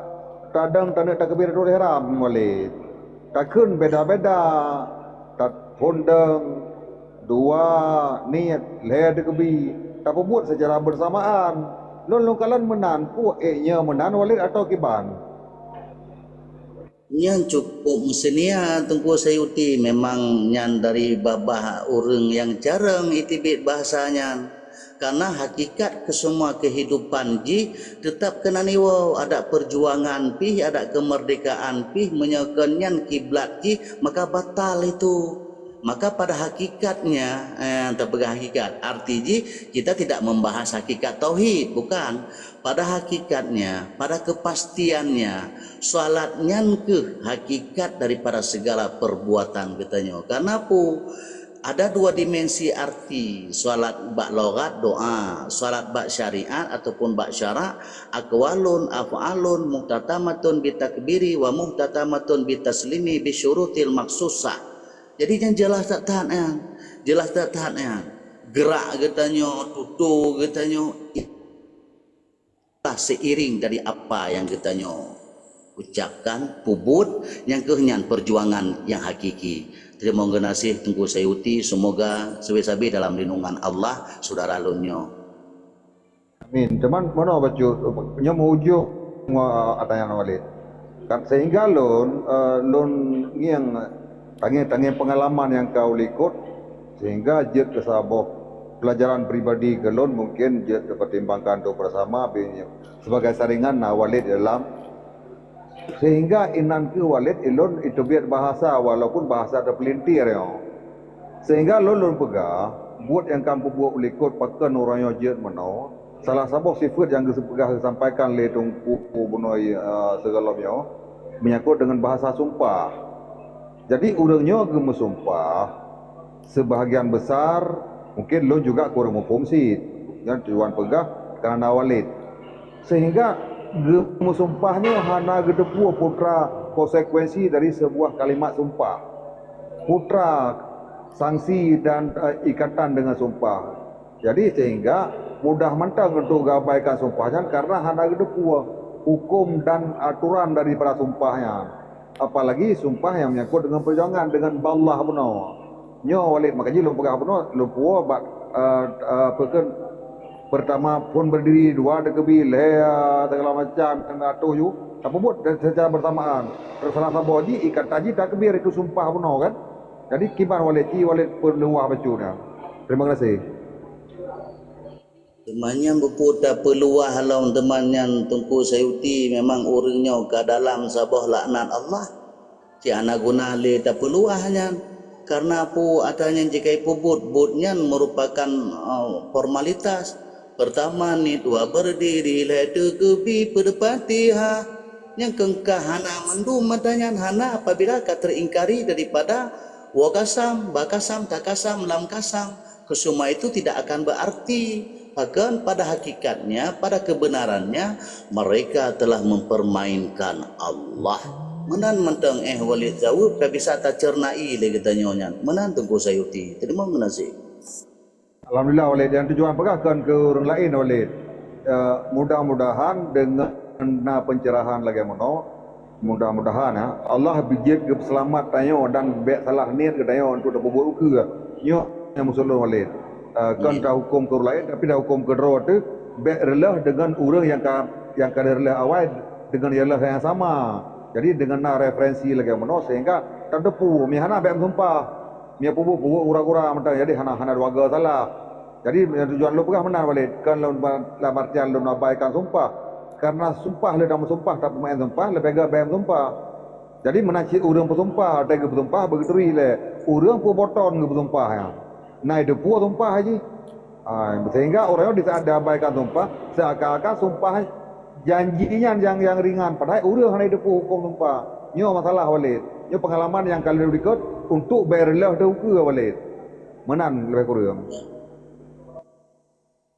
tadong taneuk takbiratul ihram Walid. Takheun beda-beda, ta-, phon dong, dua, niet, lhée takbir, tapeubuet secara bersamaan. Lôn lôn kalon meunan, peue ék nyoe meunan Walid atau kiban? Nyan cukup meuseunia Teungku Sayuti, memang nyan dari babah ureuëng nyang carông iteubiet bahasa nyan. Karena hakikat keuseumua keuhidupan jih teutab keunan iwoe, adat peujuangan pih, adat keumeurdekaan pih, meunyoe kon nyan kiblat jih, maka batal itu. Maka pada hakikatnya, eh, tapeugah hakikat, arti jih kita tidak membahas hakikat tauhid, bukan. Pada hakikatnya, pada kepastiannya, salat nyan keuh hakikat daripada segala perbuatan geutanyoe. Karena peue? Ada dua dimensi arti salat bak lughat doa, salat bak syariat ataupun bak syarak, aqwalun af'alun muhtatamatun bitakbiri wa muhtatamatun bitaslimi bisyurutil makhsusah. Jadi nyan jeulaih that-that nyan, jeulaih that-that nyan. Geurak geutanyoe, tutoe geutanyoe, seiring dari apa nyang geutanyoe ucapkan, peubuet, nyang keuh nyan peujuangan nyang hakiki. Teurimong geunaséh Teungku Sayuti, seumoga sabe-sabe dalam lindungan Allah syedara lôn nyoe. Amin. Teuma meunoe bacut, nyoe meuujong, eh, atanyang Walid. Kan sehingga lôn, eh, lôn ngieng tangieng-tangieng peungalaman nyang ka ulikot, sehingga jeuet keu saboh pelajaran pribadi keu lôn, mungkin jeuet keu pertimbangkan untuk bersama, bi-, sebagai saringan na Walid dalam. Sehingga inan keuh Walid ilôn iteubiet bahasa, walaupun bahasa teupeulintir nyoe. Sehingga lôn, lôn peugah, buet nyang ka peubuet ulikot pakon uroe nyoe jeuet meunoe, salah saboh sifeuet nyang geupeugah geusampaikan lé Teungku bunoe, eh, sigohlom nyoe, menyangkut dengan bahasa sumpah. Jadi, ureuëng nyoe geumeusumpah, sebahagian besar mungkin lôn juga kurang muphom cit. Nyan tujuan peugah karena Walid. Sehingga geumeusumpah nyoe hana geuteupeue putra konsekuensi dari sebuah kalimat sumpah. Putra sanksi dan, eh, ikatan dengan sumpah. Jadi, sehingga mudah mantong untuk geuabaikan sumpah nyan karena hana geuteupeue huköm dan aturan daripada sumpah nyan. Apalagi sumpah nyang menyangkut dengan perjuangan, dengan ballah bunoe. Nyoe Walid, maka jih lôn peugah bunoe, lôn puwoe bak, eh, eh, peukon Pertama phon berdiri, dua takbir, lhèe, ah, segala macam, nyang atoh ju tapeubuet secara bersamaan. Salah saboh jih ikat taji takbir itu sumpah bunoe kan. Jadi kiban Walid, ci Walid peuluah bacut nyan. Terima kasih. Teuma nyan beupeu tapeuluah lom teuma nyan Teungku Sayuti, memang ureueng nyoe ka dalam saboh laknat Allah. Cit hana guna lé tapeuluah nyan. Karena peue ata nyan jika ipeubuet, buet nyan merupakan, eh, formalitas. Pertama niet, dua berdiri, lhèe takbir, peudeupat Fatihah. Nyang keungkah hana mandum ata nyan hana apabila ka teringkari daripada wa kasam, ba kasam, ta kasam, lam kasam. Keusuma itu tidak akan berarti, bahkan pada hakikatnya, pada kebenarannya, mereka telah mempermainkan Allah. Meunan mantong eh Walid jaweueb ka bisa tacernai lé geutanyoe nyan. Meunan Teungku Sayuti. Teurimong geunaséh. Alhamdulillah Walid, nyang tujuan peugah kon keu ureueng laén Walid. Eh, mudah-mudahan deungon na pencerahan lagèe meunoe, mudah-mudahan, ya, Allah bijék geupeuseulamat tanyoe dan bèk salah niet geutanyoe untuk tapeubuet ukeue. Nyoe nyang meusulôn Walid. Eh, kon tahuköm keu ureueng laén, tapi tahuköm keu droe teuh, bèk reuloh deungon ureueng nyang ka, nyang ka lheueh awai deungon reuloh nyang sama. Jadi deungon na referensi lagèe meunoe sehingga tateupeue, meuhana bèk meusumpah. Meupubuet-pubuet gura-gura mantong, jadi hana, hana dua goe salah. Jadi, nyang tujuan lôn peugah meunan Walid, kon lôn ba-, lam artian lôn abaikan sumpah. Karena sumpah lé dan meusumpah, tapi meu'en sumpah, leubeh göt bèk meusumpah. Jadi, meunan cit ureueng peusumpah, watèe geupeusumpah, beugeuturi lé. Ureueng peuboton geupeusumpah nyan. Na teupeue sumpah jih. Ah, sehingga ureueng nyoe di saat diabaikan sumpah, seakan-akan sumpah janji nyan nyang, nyang ringan, padahai ureueng hana jiteupeue huköm sumpah. Nyoe masalah Walid. Nyoe peungalaman nyang ka lheueh likot untuk bèk reuloh teuh ukeue Walid. Meunan leubeh kureueng.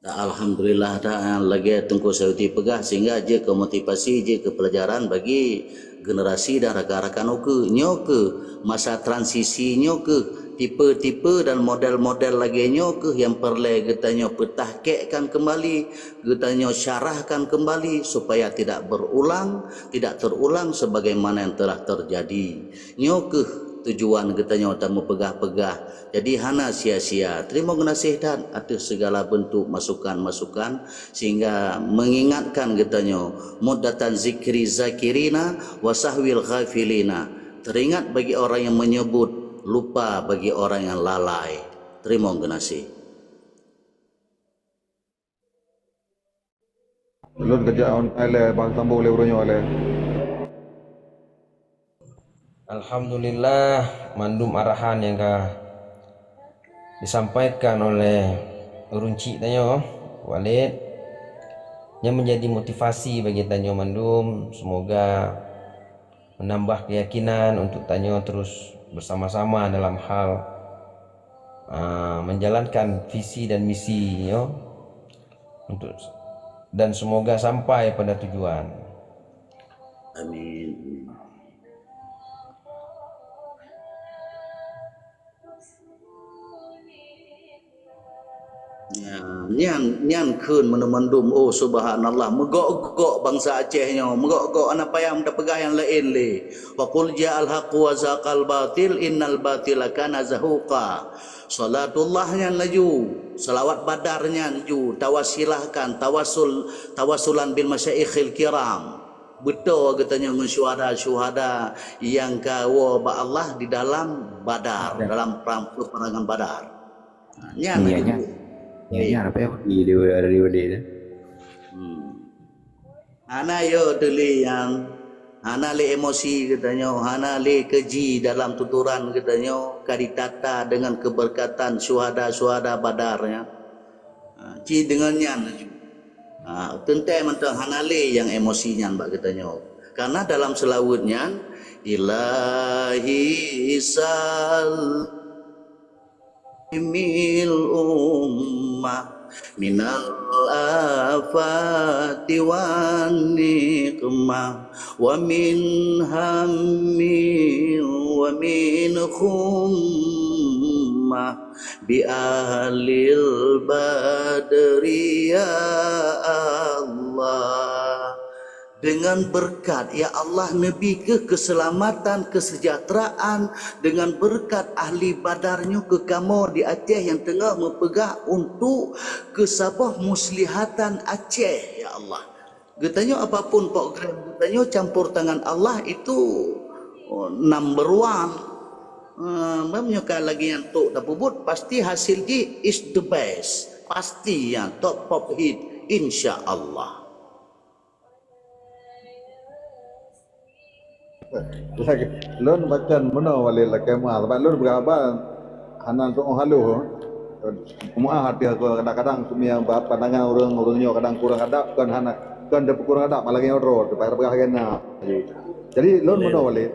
Alhamdulillah, dah lagèe Teungku Sayuti peugah, sehingga jeuet keu motivasi, jeuet keu pelajaran bagi generasi dan rakan-rakan ukeue. Nyoe keuh masa transisi, nyoe keuh tipe-tipe dan model-model lagèe nyoe keuh nyang peureulèe geutanyoe peutahkikkan keumbali, geutanyoe syarahkan keumbali supaya tidak berulang, tidak terulang sebagaimana yang telah terjadi. Nyoe keuh tujuan geutanyoe tameupeugah-peugah. Jadi hana sia-sia. Teurimong geunaséh that ateueh segala bentuk masukan-masukan sehingga mengingatkan geutanyoe, muddatan zikri zakirina wa sahwil ghafilina. Teringat bagi orang yang menyebut, lupa bagi orang yang lalai. Teurimong geunaséh. Lôn keujak on time lé, bang sambung lé uroe nyoe lé. Alhamdulillah, mandum arahan nyang ka disampaikan oleh ureueng chik tanyoe, Walid, nyan menjadi motivasi bagi tanyoe mandum. Semoga menambah keyakinan untuk tanyoe terus bersama-sama dalam hal, ah, menjalankan visi dan misi nyoe untuk, dan semoga sampai pada tujuan. Amin. Ya, nyan, nyan kheun mandum-mandum. Oh, subhanallah. Meugok-gok bansa Aceh nyoe. Meugok-gok, hana payah tapeugah nyang laén lé. Wa qul ja'al haqqu wa zahaqal batil, innal batila kana zahuqa. Salatullah nyan laju. Salawat Badar nyan laju. Tawasilahkan, tawasul, tawasulan bil masyaikhil kiram. Beutôi geutanyoe ngon syuhada-syuhada nyang ka woe bak Allah di dalam Badar, dalam perang, peperangan Badar. Ha, nyan. Iya, laju. Nyan. Iya, iya, apa ya? Di, di, di, di, di. Hmm. Hana yo teuliang, hana lé emosi geutanyoe, hana lé keji dalam tutoran geutanyoe, ka ditata dengan keberkatan syuhada-syuhada Badar nyan. Ha, ci deungon nyan laju. Ha, teuntèe mantong hana lé nyang emosi nyan bak geutanyoe. Karena dalam seulaweuet nyan, Ilahi sal mil ummah minal afati wan nikmah wa min hammi wa min khummah bi ahlil badri ya Allah. Dengan berkat, ya Allah, neubi keuh keuseulamatan, keuseujahteuraan, dengan berkat ahli Badar nyoe keu kamoe di Aceh nyang teungoh meupeugah untuk keusaboh muslihatan Aceh, ya Allah. Geutanyoe apapun program geutanyoe, campur tangan Allah itu, oh, number one. Ah, meunyoe ka lagèe nyan trok tapeubuet, pasti hasil jih is the best. Pasti nyan top, top hit, insya Allah. Lagèe, lôn pakon meunoe Walid lakèe meu'ah, sabab lôn peugah haba hana tu'oh haloh. Meu'ah ateueh aku kadang-kadang keumieng bak pandangan ureueng, ureueng nyoe kadang kurang adab, kon hana, kon teupeu kurang adab, malah lagèe nyoe droe, teupeugah lagèe na. Jadi, lôn meunoe Walid,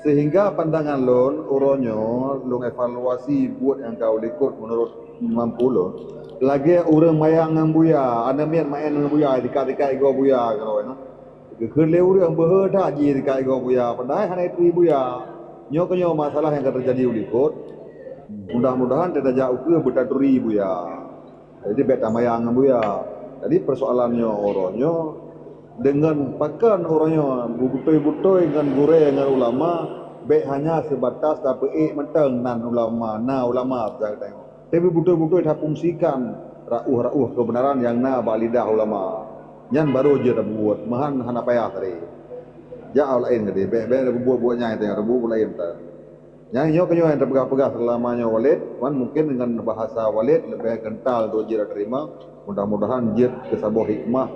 sehingga pandangan lôn, uroe nyoe lôn evaluasi buet nyang ka u likot meunurot mampu lôn. Lagèe ureueng mayang ngon buya, aneuk miet maén ngon buya, dikat-dikat igoe buya keudroe nyoe. Geukheun lé ureueng beuhe that jih dikat igoe buya, padahai hana ituri buya. Nyoe keunyoe masalah nyang ka teujadi u likot. Mudah-mudahan tajak ukeue beutaturi buya. Jadi bèk tamayang ngon buya. Jadi peusoalan nyoe uroe nyoe, deungon pakon uroe nyoe beutôi-beutôi ngon gurèe ngon ulama, bèk hanya seubatas tapeuék mantong nan ulama, na ulama sagai tanyoe. Tapi beutôi-beutôi tafungsikan ra'uh-ra'uh keubeunaran nyang na bak lidah ulama. Nyan barô jeuet tabuet, meuhan hana payah tadi. Jak u laén tadi, bèk-bèk tabuet buet nyan, tabuet buet laén ta. Nyan nyoe keunyoe nyang tapeugah-peugah seulama nyoe Walid, cuman mungkin deungon bahasa Walid leubeh kental untuk jeuet teurimong. Mudah-mudahan jeuet keu saboh hikmah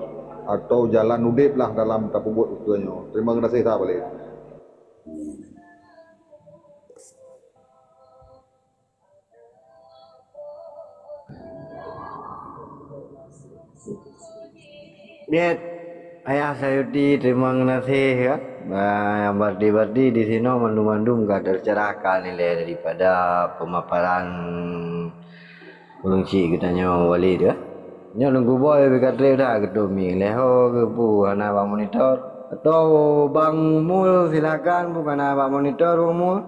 atau jalan udeb lah dalam tapeubuet ukeue nyoe. Terima kasih sa Walid. Biet, Ayah Sayuti, terima kasih ya. Bah, nyang berarti-berarti di sinoe mandum-mandum ka tercerahkan nilai daripada pemaparan ureueng chik geutanyoe Walid ya. Nyoe Teungku Boy beu ka trép dah keutomi. Leho keu peue hana bak monitor? Atau Bang Mul silakan, peue hana bak monitor Bang Mul?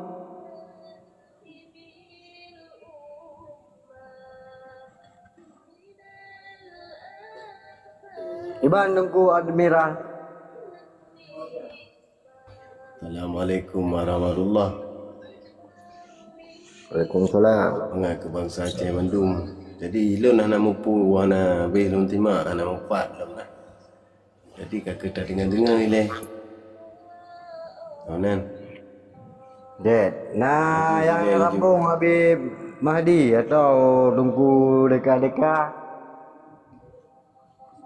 Iban Teungku Admiral. Assalamualaikum warahmatullah. Waalaikumsalam. Mangat keu bansa Aceh mandum. Jadi, lôn hana mupu, hana habéh lôn simak, hana mupat lom nah. Jadi, ka keuh tadeungoe-deungoe ilèe. Oh, nan. Dek, nah, nyang sambông Habib Mahdi atau Teungku Deka-Deka?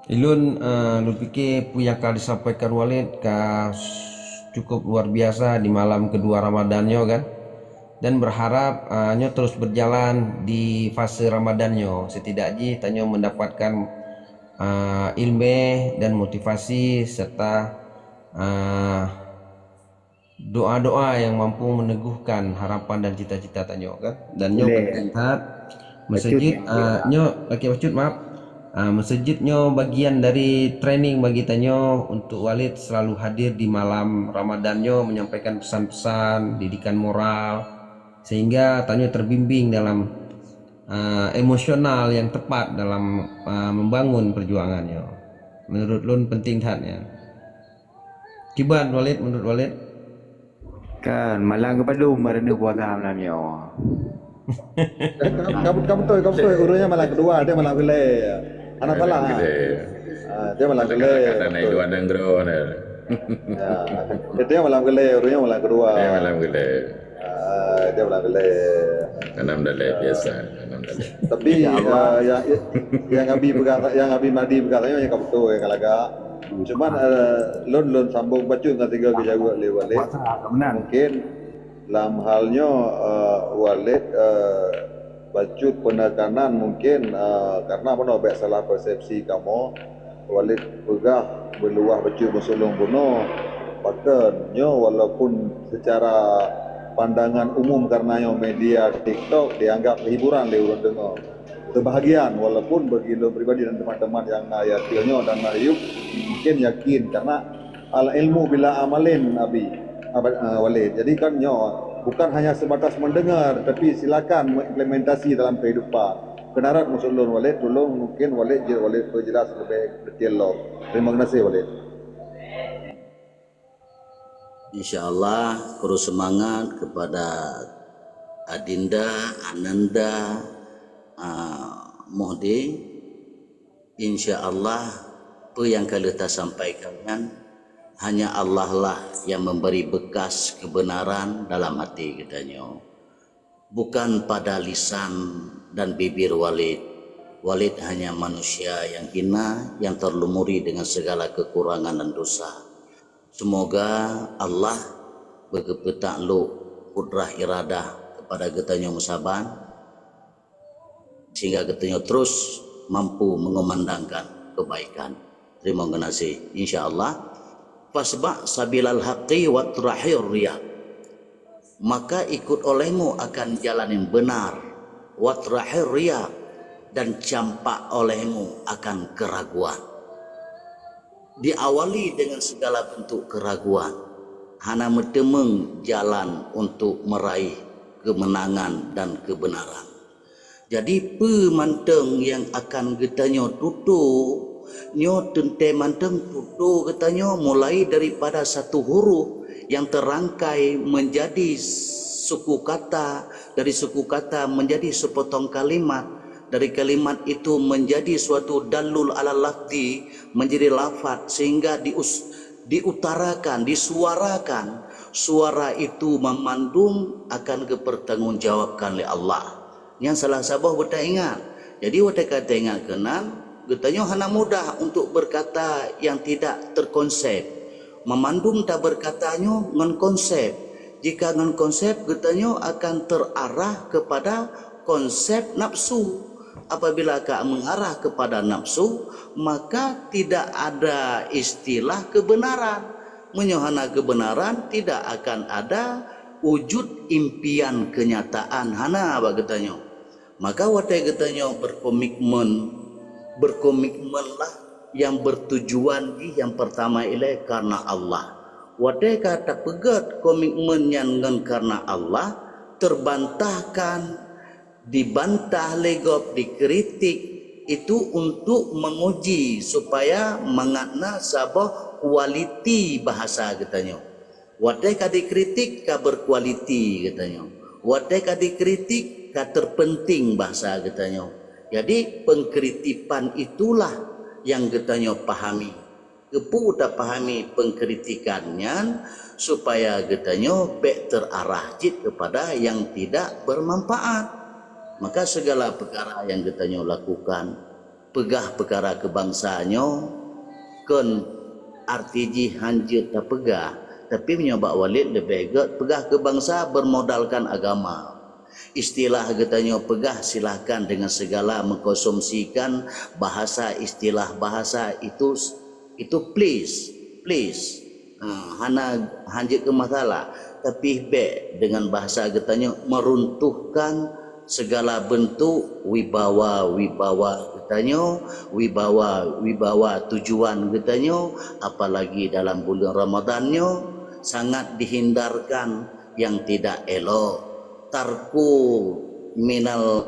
Ilôn, eh, lôn pike peue nyang ka disampaikan Walid ka s-, cukup luar biasa di malam kedua Ramadan nyoe kan. Dan berharap, eh, nyoe terus berjalan di fase Ramadan nyoe. Setidak jih tanyoe mendapatkan, eh, ilmèe dan motivasi serta, eh, doa-doa nyang mampu meneguhkan harapan dan cita-cita tanyoe kan. Dan nyoe penting that. Meuseujid, ah, nyoe, oke, bacut, maaf. Ah, meuseujid nyoe bagian dari training bagi tanyoe untuk Walid selalu hadir di malam Ramadan nyoe menyampaikan pesan-pesan, didikan moral, sehingga tanyoe terbimbing dalam, ah, emosional yang tepat dalam, ah, membangun perjuangan nyoe. Menurut lôn penting that nyan. Kiban Walid, menurut Walid? Kan, malam kepadum baru puasa malam nyoe. Ka, ka, ka beutôi, ka beutôi. Ureueng nyan malam kedua, dia malam keulhèe. Hana salah. Malam keulhèe. Ah, dia malam keulhèe. Kadang-kadang naik dua nanggroe, nah. Ya. Dia malam keulhèe, ureueng nyan malam kedua. Dia malam keulhèe. Ah, dia malam keulhèe. Tanam dalai biasa, tanam dalai. Tapi, ah, yang, yang Abi peugah, yang Abi Mahdi peugah tadi, nyang ka beutôi, nyang ka lagak. Cuman, eh, lôn, lôn sambung bacut ngon sigoe geujaweueb lé Walid. Mungkin lam hal nyoe, eh, Walid, eh, bacut penekanan mungkin, eh, karena meunoe bèk salah persepsi kamoe. Walid peugah beuluwah bacut meusulông bunoe. Pakon nyoe walaupun secara pandangan umum karena nyoe media TikTok dianggap hiburan lé ureueng deungoe. Sebahagian, walaupun bagi lôn pribadi dan teman-teman nyang na ateueh nyoe dan na yup, mungkin yakin karena al ilmu bila amalin Abi, Abad, eh, Walid. Jadi kan nyoe bukan hanya sebatas mendengar, tapi silakan mengimplementasi dalam kehidupan. Keunarat maksud lôn Walid, tulông mungkin Walid je Walid perjelas lebih detail lom. Terima kasih Walid. Insya Allah, terus semangat kepada Adinda, Ananda, ah, Muhdi. Insya Allah, peue nyang ka lheueh tasampaikan nyan, hanya Allah lah nyang memberi bekas kebenaran dalam hati geutanyoe. Bukan pada lisan dan bibir Walid. Walid hanya manusia yang hina, yang terlumuri dengan segala kekurangan dan dosa. Semoga Allah beugeupeutak lok kudrah iradah kepada geutanyoe meusaban, sehingga geutanyoe terus mampu mengumandangkan kebaikan. Terima kasih. Insya Allah. Fasba' sabilal haqqi watrahir riya. Maka ikut olehmu akan jalan yang benar, watrahir riya, dan campak olehmu akan keraguan. Diawali dengan segala bentuk keraguan, hana meuteumeung jalan untuk meraih kemenangan dan kebenaran. Jadi, peue mantong nyang akan geutanyoe tutoe, nyoe teuntée mantong tutoe geutanyoe mulai daripada satu huruf nyang terangkai menjadi suku kata, dari suku kata menjadi sepotong kalimat, dari kalimat itu menjadi suatu dalul ala lafzi, menjadi lafaz, sehingga dius-, diutarakan, disuarakan, suara itu memandum akan geupertanggungjawabkan lé Allah. Nyan salah saboh beutaingat. Jadi, watée ka taingat keunan, geutanyoe hana mudah untuk berkata yang tidak terkonsep. Memandum tabeurkata nyoe ngon konsep. Jika ngon konsep, geutanyoe akan terarah kepada konsep nafsu. Apabila ka mengarah kepada nafsu, maka tidak ada istilah kebenaran. Meunyoe hana kebenaran, tidak akan ada wujud impian kenyataan, hana bak geutanyoe. Maka watée geutanyoe berkomitmen, berkomitmenlah yang bertujuan jih yang pertama ilée karena Allah. Watée ka tapeugét komitmen nyan ngon karena Allah, terbantahkan, dibantah lé gob, dikritik, itu untuk menguji supaya mangat na saboh kualiti bahasa geutanyoe. Watée ka dikritik ka berkualiti geutanyoe. Watée ka dikritik ka terpenting bahasa geutanyoe. Jadi, pengkritipan itulah yang geutanyoe pahami. Keupeue tapahami pengkritikan nyan supaya geutanyoe bék terarah cit kepada yang tidak bermanfaat. Maka segala perkara yang geutanyoe lakukan, peugah peukara keu bansa nyoe kon arti jih hanjeuet tapeugah, tapi meunyoe bak Walid leubeh gét peugah keu bansa bermodalkan agama. Istilah geutanyoe peugah silahkan dengan segala mengkonsumsikan bahasa, istilah bahasa itu, itu please, please. Ha, hana hanjeuet keu masalah, tapi bék dengan bahasa geutanyoe meruntuhkan segala bentuk wibawa-wibawa geutanyoe, wibawa-wibawa tujuan geutanyoe, apalagi dalam buleuen Ramadan nyoe sangat dihindarkan yang tidak elok. Tarku minal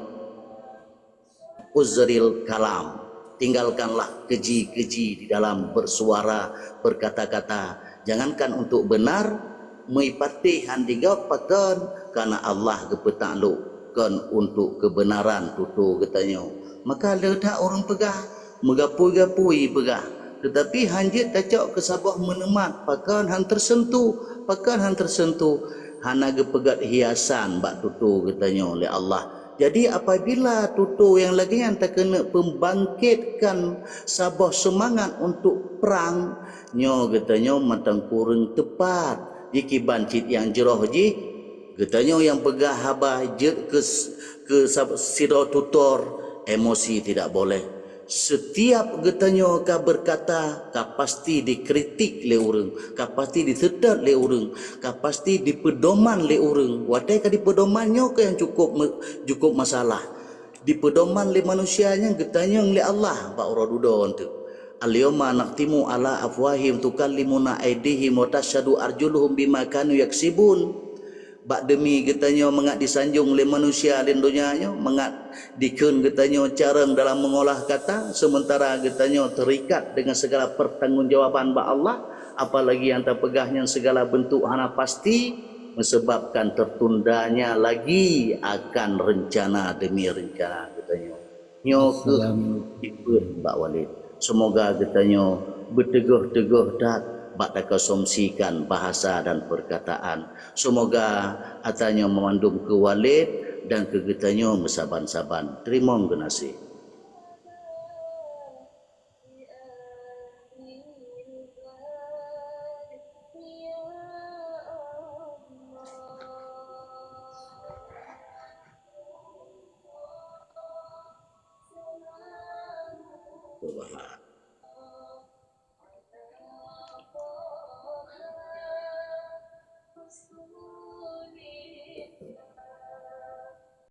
uzril kalam. Tinggalkanlah keji-keji di dalam bersuara, berkata-kata. Jangankan untuk benar, meuipatéh han digop pakon, karena Allah geupeutak lok kon untuk kebenaran tutoe geutanyoe. Maka le that ureuëng peugah, meugapui-gapui peugah, tetapi hanjeuet tacok keu saboh meuneumat pakon han tersentuh, pakon han tersentuh, hana geupeugét hiasan bak tutoe geutanyoe lé Allah. Jadi, apabila tutoe nyang lagée nyan takeuneuk peumbangkitkan saboh seumangat untuk prang, nyoe geutanyoe mantong kureueng teupat. Jikiban cit nyang jroh jih, geutanyoe nyang peugah haba jeuet keu, keu sab-, sidroe tutor, emosi tidak boleh. Setiap geutanyoe ka berkata, ka pasti dikritik lé ureuëng, ka pasti diseutôt lé ureuëng, ka pasti dipeudoman lé ureuëng. Watée ka dipeudoman nyoe keuh nyang cukup me-, cukup masalah. Dipeudoman lé manusia nyan geutanyong lé Allah bak uroe dudoe teuk. Al-yauma nakhtimu ala afwahihim tukallimuna aidihim wa tasyhadu arjuluhum bima kanu yaksibun. Bak deumi geutanyoe mangat disanjong lé manusia di donya nyoe, mangat dikheun geutanyoe carông dalam meungolah kata, seumeuntara geutanyoe teurikat deungon sigala peutanggongjawaban bak Allah, Apalagi nyang tapeugah nyan sigala beuntuk hana pasti, meusababkan teurtundanya lagi akan reuncana deumi reuncana geutanyoe. Nyoe kheueh tipe bak Walid. Seumoga geutanyoe beuteugöh-teugöh that bak takonsumsikan bahasa dan peurkataan. Seumoga geutanyoe meumandum keu Walid dan keu geutanyoe meusaban-saban. Teurimong geunaséh. Perubahan.